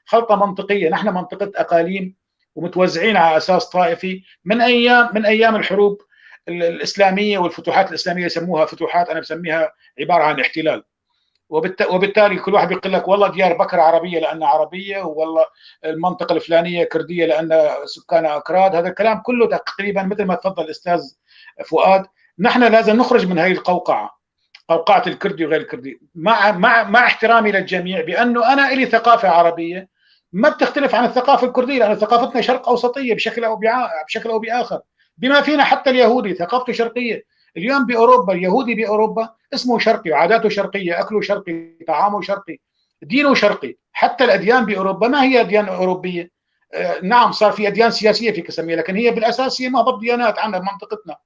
خلطه منطقية. نحن منطقة اقاليم ومتوزعين على اساس طائفي من ايام الحروب الاسلامية والفتوحات الاسلامية، يسموها فتوحات، انا بسميها عبارة عن احتلال. وبالتالي كل واحد بيقول لك والله ديار بكر عربية لانها عربية، والله المنطقة الفلانية كرديه لان سكانها اكراد. هذا الكلام كله تقريبا مثل ما تفضل الاستاذ فؤاد، نحن لازم نخرج من هذه القوقعة، قوقعه الكردي وغير الكردي، مع مع مع احترامي للجميع بانه انا لي ثقافة عربية ما بتختلف عن الثقافة الكردية، لان ثقافتنا شرق اوسطية بشكل او باخر، بما فينا حتى اليهودي ثقافته شرقية. اليوم باوروبا اليهودي باوروبا اسمه شرقي، وعاداته شرقية، اكله شرقي، طعامه شرقي، دينه شرقي. حتى الاديان باوروبا ما هي اديان اوروبية. نعم صار في اديان سياسية فيك تسميها، لكن هي بالاساس هي مهبط ديانات عندنا بمنطقتنا،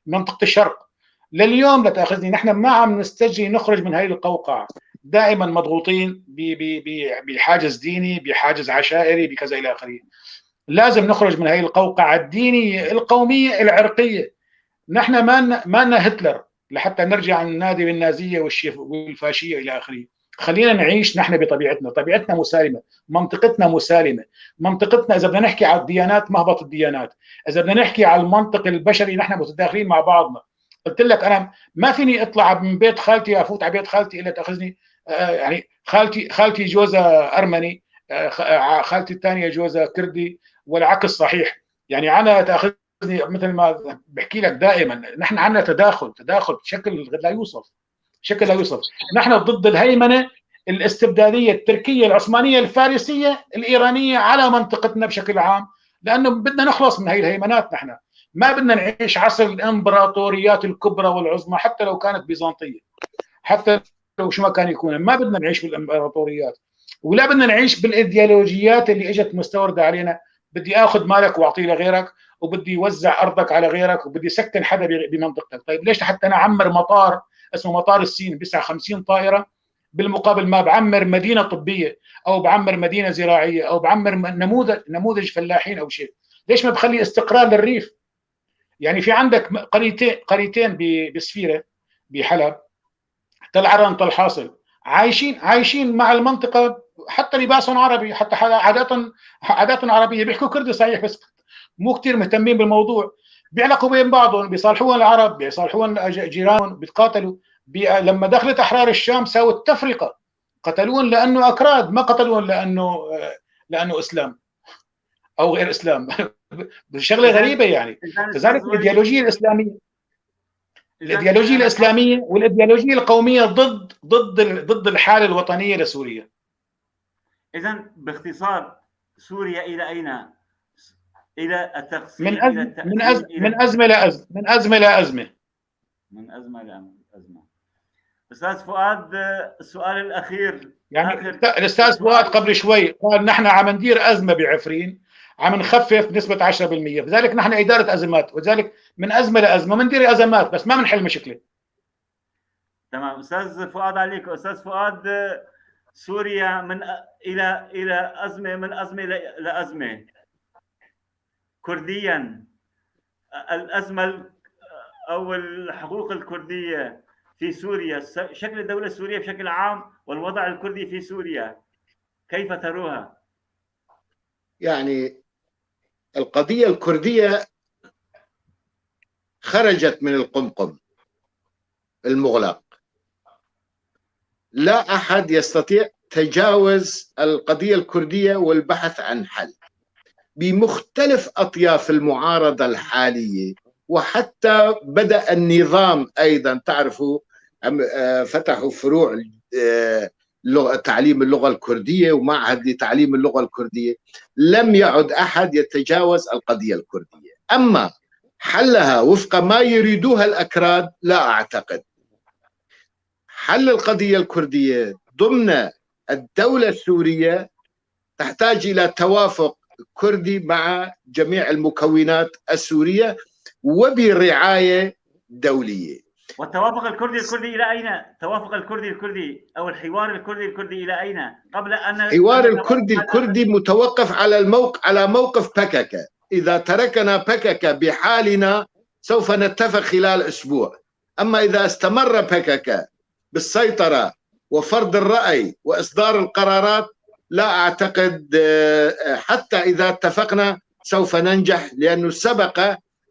منطقة الشرق. لليوم لا تاخذني، نحن ما عم نستجري نخرج من هذه القوقعة، دائما مضغوطين بحاجز ديني، بحاجز عشائري، بكذا الى اخره. لازم نخرج من هذه القوقعة الدينية القومية العرقية. نحن ما لنا هتلر لحتى نرجع ننادي بالنازيه والفاشيه الى اخره. خلينا نعيش نحن بطبيعتنا، طبيعتنا مسالمه، منطقتنا مسالمه، منطقتنا اذا بدنا نحكي على الديانات مهبط الديانات، اذا بدنا نحكي على المنطق البشري نحن متداخلين مع بعضنا. قلت لك انا ما فيني اطلع من بيت خالتي افوت على بيت خالتي الا تاخذني، يعني خالتي جوزها ارمني، خالتي الثانية جوزها كردي، والعكس صحيح. يعني انا تاخذني مثل ما بحكي لك دائما، نحن عندنا تداخل بشكل لا يوصف، شكل لا يوصف. نحن ضد الهيمنة الاستبدادية التركية العثمانية الفارسية الايرانية على منطقتنا بشكل عام، لانه بدنا نخلص من هي الهيمنات. نحن ما بدنا نعيش عصر الامبراطوريات الكبرى والعظمى، حتى لو كانت بيزنطيه، حتى لو شو ما كان يكون، ما بدنا نعيش بالامبراطوريات، ولا بدنا نعيش بالايديولوجيات اللي اجت مستورده علينا. بدي اخذ مالك واعطيه لغيرك، وبدي وزع ارضك على غيرك، وبدي سكن حدا بمنطقتك. طيب ليش حتى انا اعمر مطار اسمه مطار السين بيسع 50 طائره، بالمقابل ما بعمر مدينة طبية او بعمر مدينة زراعية او بعمر نموذج فلاحين او شيء؟ ليش ما بخلي استقرار للريف؟ يعني في عندك قريتين بسفيره بحلب، تل عرن تل حاصل، عايشين مع المنطقة، حتى لباسهم عربي، حتى عاداتهم عربية، بيحكوا كردي صحيح بس مو كثير مهتمين بالموضوع، بيعلقوا بين بعضهم، بيصالحوهم العرب، بيصالحوهم جيرانهم، بيتقاتلوا. لما دخلت احرار الشام ساوت تفرقه، قتلوهم لانه اكراد، ما قتلوهم لانه اسلام او غير اسلام. شغله غريبة يعني. لذلك الايديولوجية الاسلامية، الايديولوجية الاسلامية والايديولوجيه القومية ضد ضد ضد الحالة الوطنية لسوريا. اذا باختصار سوريا الى اين؟ الى التقسيم، من من ازمة لازمه، من ازمة لازمه، من ازمة لازمه. استاذ فؤاد، السؤال الاخير. يعني الاستاذ فؤاد قبل شوي قال نحن عم ندير ازمة بعفرين، عم نخفف بنسبة 10%، لذلك نحن ادارة ازمات، ولذلك من ازمة لازمه بندير ازمات بس ما بنحل مشكلة. تمام استاذ فؤاد عليك. استاذ فؤاد، سوريا من الى ازمة، من ازمة لازمه، كرديا الازمة او الحقوق الكردية في سوريا، شكل الدولة السورية بشكل عام والوضع الكردي في سوريا، كيف تروها؟ يعني القضية الكردية خرجت من القمقم المغلق، لا أحد يستطيع تجاوز القضية الكردية والبحث عن حل بمختلف أطياف المعارضة الحالية. وحتى بدأ النظام أيضا، تعرفوا فتحوا فروع تعليم اللغة الكردية ومعهد لتعليم اللغة الكردية، لم يعد أحد يتجاوز القضية الكردية. أما حلها وفق ما يريدوها الأكراد لا أعتقد. حل القضية الكردية ضمن الدولة السورية تحتاج إلى توافق كردي مع جميع المكونات السورية وبرعاية دولية. والتوافق الكردي الكردي إلى أين؟ توافق الكردي الكردي أو الحوار الكردي الكردي إلى أين؟ قبل أن الحوار الكردي الكردي متوقف على على موقف بككة. إذا تركنا بككة بحالنا سوف نتفق خلال أسبوع. أما إذا استمر بككا بالسيطرة وفرض الرأي وإصدار القرارات، لا أعتقد حتى إذا اتفقنا سوف ننجح، لأنه سبق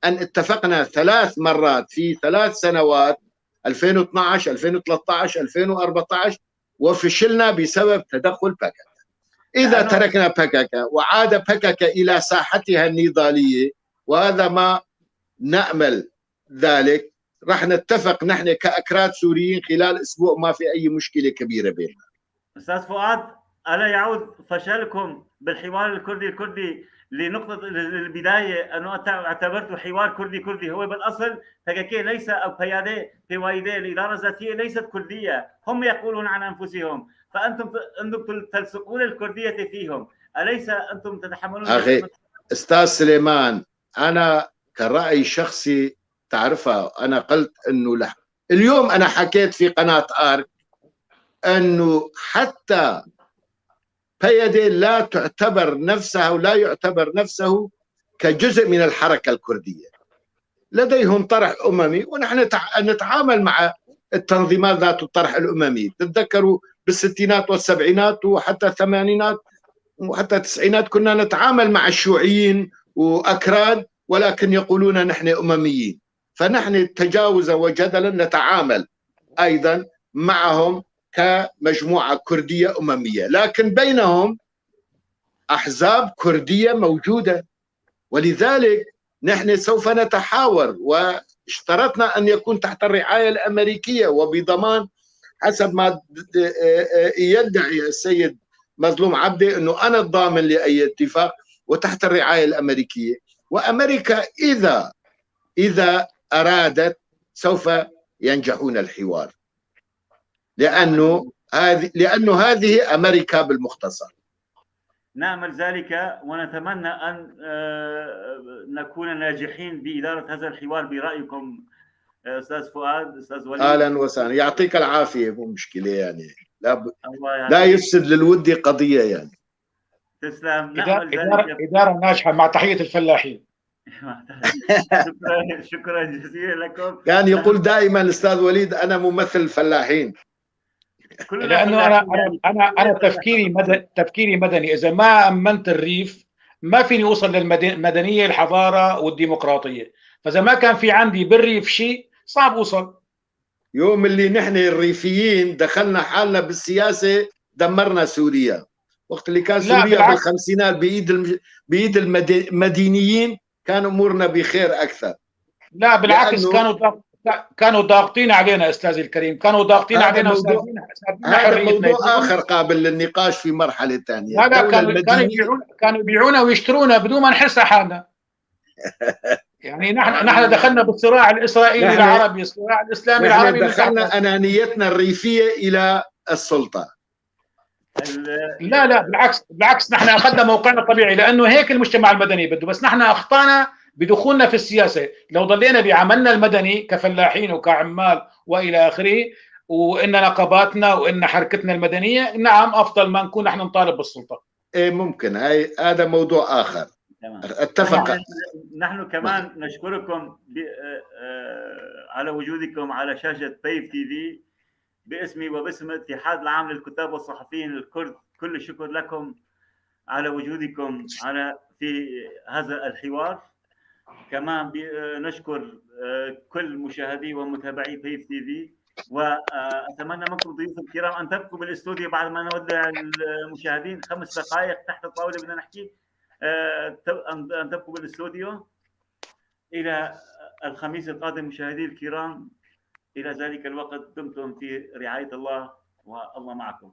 أن اتفقنا 3 مرات في 3 سنوات، 2012 2013 2014، وفشلنا بسبب تدخل بككا. إذا تركنا بككا وعاد بككا إلى ساحتها النضالية، وهذا ما نأمل ذلك، راح نتفق نحن كأكراد سوريين خلال أسبوع، ما في أي مشكلة كبيرة بيننا. أستاذ فؤاد، ألا يعود فشلكم بالحوار الكردي الكردي لنقطة البداية أنه اعتبرته حوار كردي كردي؟ هو بالأصل بككي ليس، أو بيادي بيوايدي الإدارة الذاتية ليست كردية، هم يقولون عن أنفسهم، فأنتم أنتم تلصقون الكردية فيهم، أليس أنتم تتحملون؟ أخي أستاذ سليمان، أنا كرأي شخصي تعرفها، أنا قلت أنه اليوم أنا حكيت في قناة آرك أنه حتى بيدي لا تعتبر نفسها ولا يعتبر نفسه كجزء من الحركة الكردية، لديهم طرح أممي، ونحن نتعامل مع التنظيمات ذات الطرح الأممي. تتذكروا بالستينات والسبعينات وحتى الثمانينات وحتى التسعينات كنا نتعامل مع الشيوعيين وأكراد، ولكن يقولون نحن أمميين. فنحن تجاوزا وجدلا نتعامل أيضا معهم كمجموعة كردية أممية، لكن بينهم أحزاب كردية موجودة، ولذلك نحن سوف نتحاور، واشترطنا أن يكون تحت الرعاية الأمريكية وبضمان حسب ما يدعي السيد مظلوم عبدي أنه أنا الضامن لأي اتفاق وتحت الرعاية الأمريكية. وأمريكا إذا أرادت سوف ينجحون الحوار، لأنه هذه أمريكا بالمختصر. نأمل ذلك ونتمنى أن نكون ناجحين بإدارة هذا الحوار برأيكم أستاذ فؤاد، أستاذ وليد. أهلا وسهلا، يعطيك العافية، مو مشكلة يعني، لا يفسد للود قضية يعني. تسلم. إدارة ناجحة مع تحية الفلاحين. شكرا جزيلا لكم. كان يقول دائما الأستاذ وليد أنا ممثل الفلاحين، لأنه أنا أنا أنا تفكيري مدني. إذا ما أمنت الريف ما فيني أوصل للمدنية، الحضارة والديمقراطية، فإذا ما كان في عندي بالريف شيء صعب أوصل. يوم اللي نحن الريفيين دخلنا حالنا بالسياسة دمرنا سوريا. وقت اللي كان سوريا بالخمسينات بإيد المدينيين كان أمورنا بخير أكثر. لا بالعكس، كانوا ضاغطين علينا أستاذي الكريم، كانوا ضاغطين علينا. هذا موضوع آخر قابل للنقاش في مرحلة ثانية. لا كانوا يبيعونا ويشترونا بدون ما نحس حالنا. يعني نحن دخلنا بالصراع الإسرائيلي العربي، الصراع الإسلامي العربي، دخلنا أنانيتنا الريفية إلى السلطة. لا لا بالعكس نحن أخذنا موقعنا الطبيعي، لأنه هيك المجتمع المدني بده، بس نحن أخطأنا بدخولنا في السياسة. لو ضلينا بعملنا المدني كفلاحين وكعمال وإلى آخره، وإن نقاباتنا وإن حركتنا المدنية، نعم أفضل ما نكون نحن نطالب بالسلطة. إيه ممكن، هذا موضوع آخر. اتفق. نحن كمان نشكركم على وجودكم على شاشة بيف تي في. باسمي وباسم الاتحاد العام للكتاب والصحفيين الكرد، كل الشكر لكم على وجودكم في هذا الحوار. كمان نشكر كل مشاهدي ومتابعي بيف تي في، واتمنى منكم ضيوف الكرام ان تبقوا بالاستوديو بعد ما نودع المشاهدين 5 دقائق تحت الطاوله بدنا نحكي، ان تبقوا بالاستوديو الى الخميس القادم مشاهدي الكرام. الى ذلك الوقت دمتم في رعايه الله، والله معكم.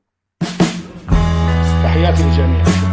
تحياتي للجميع.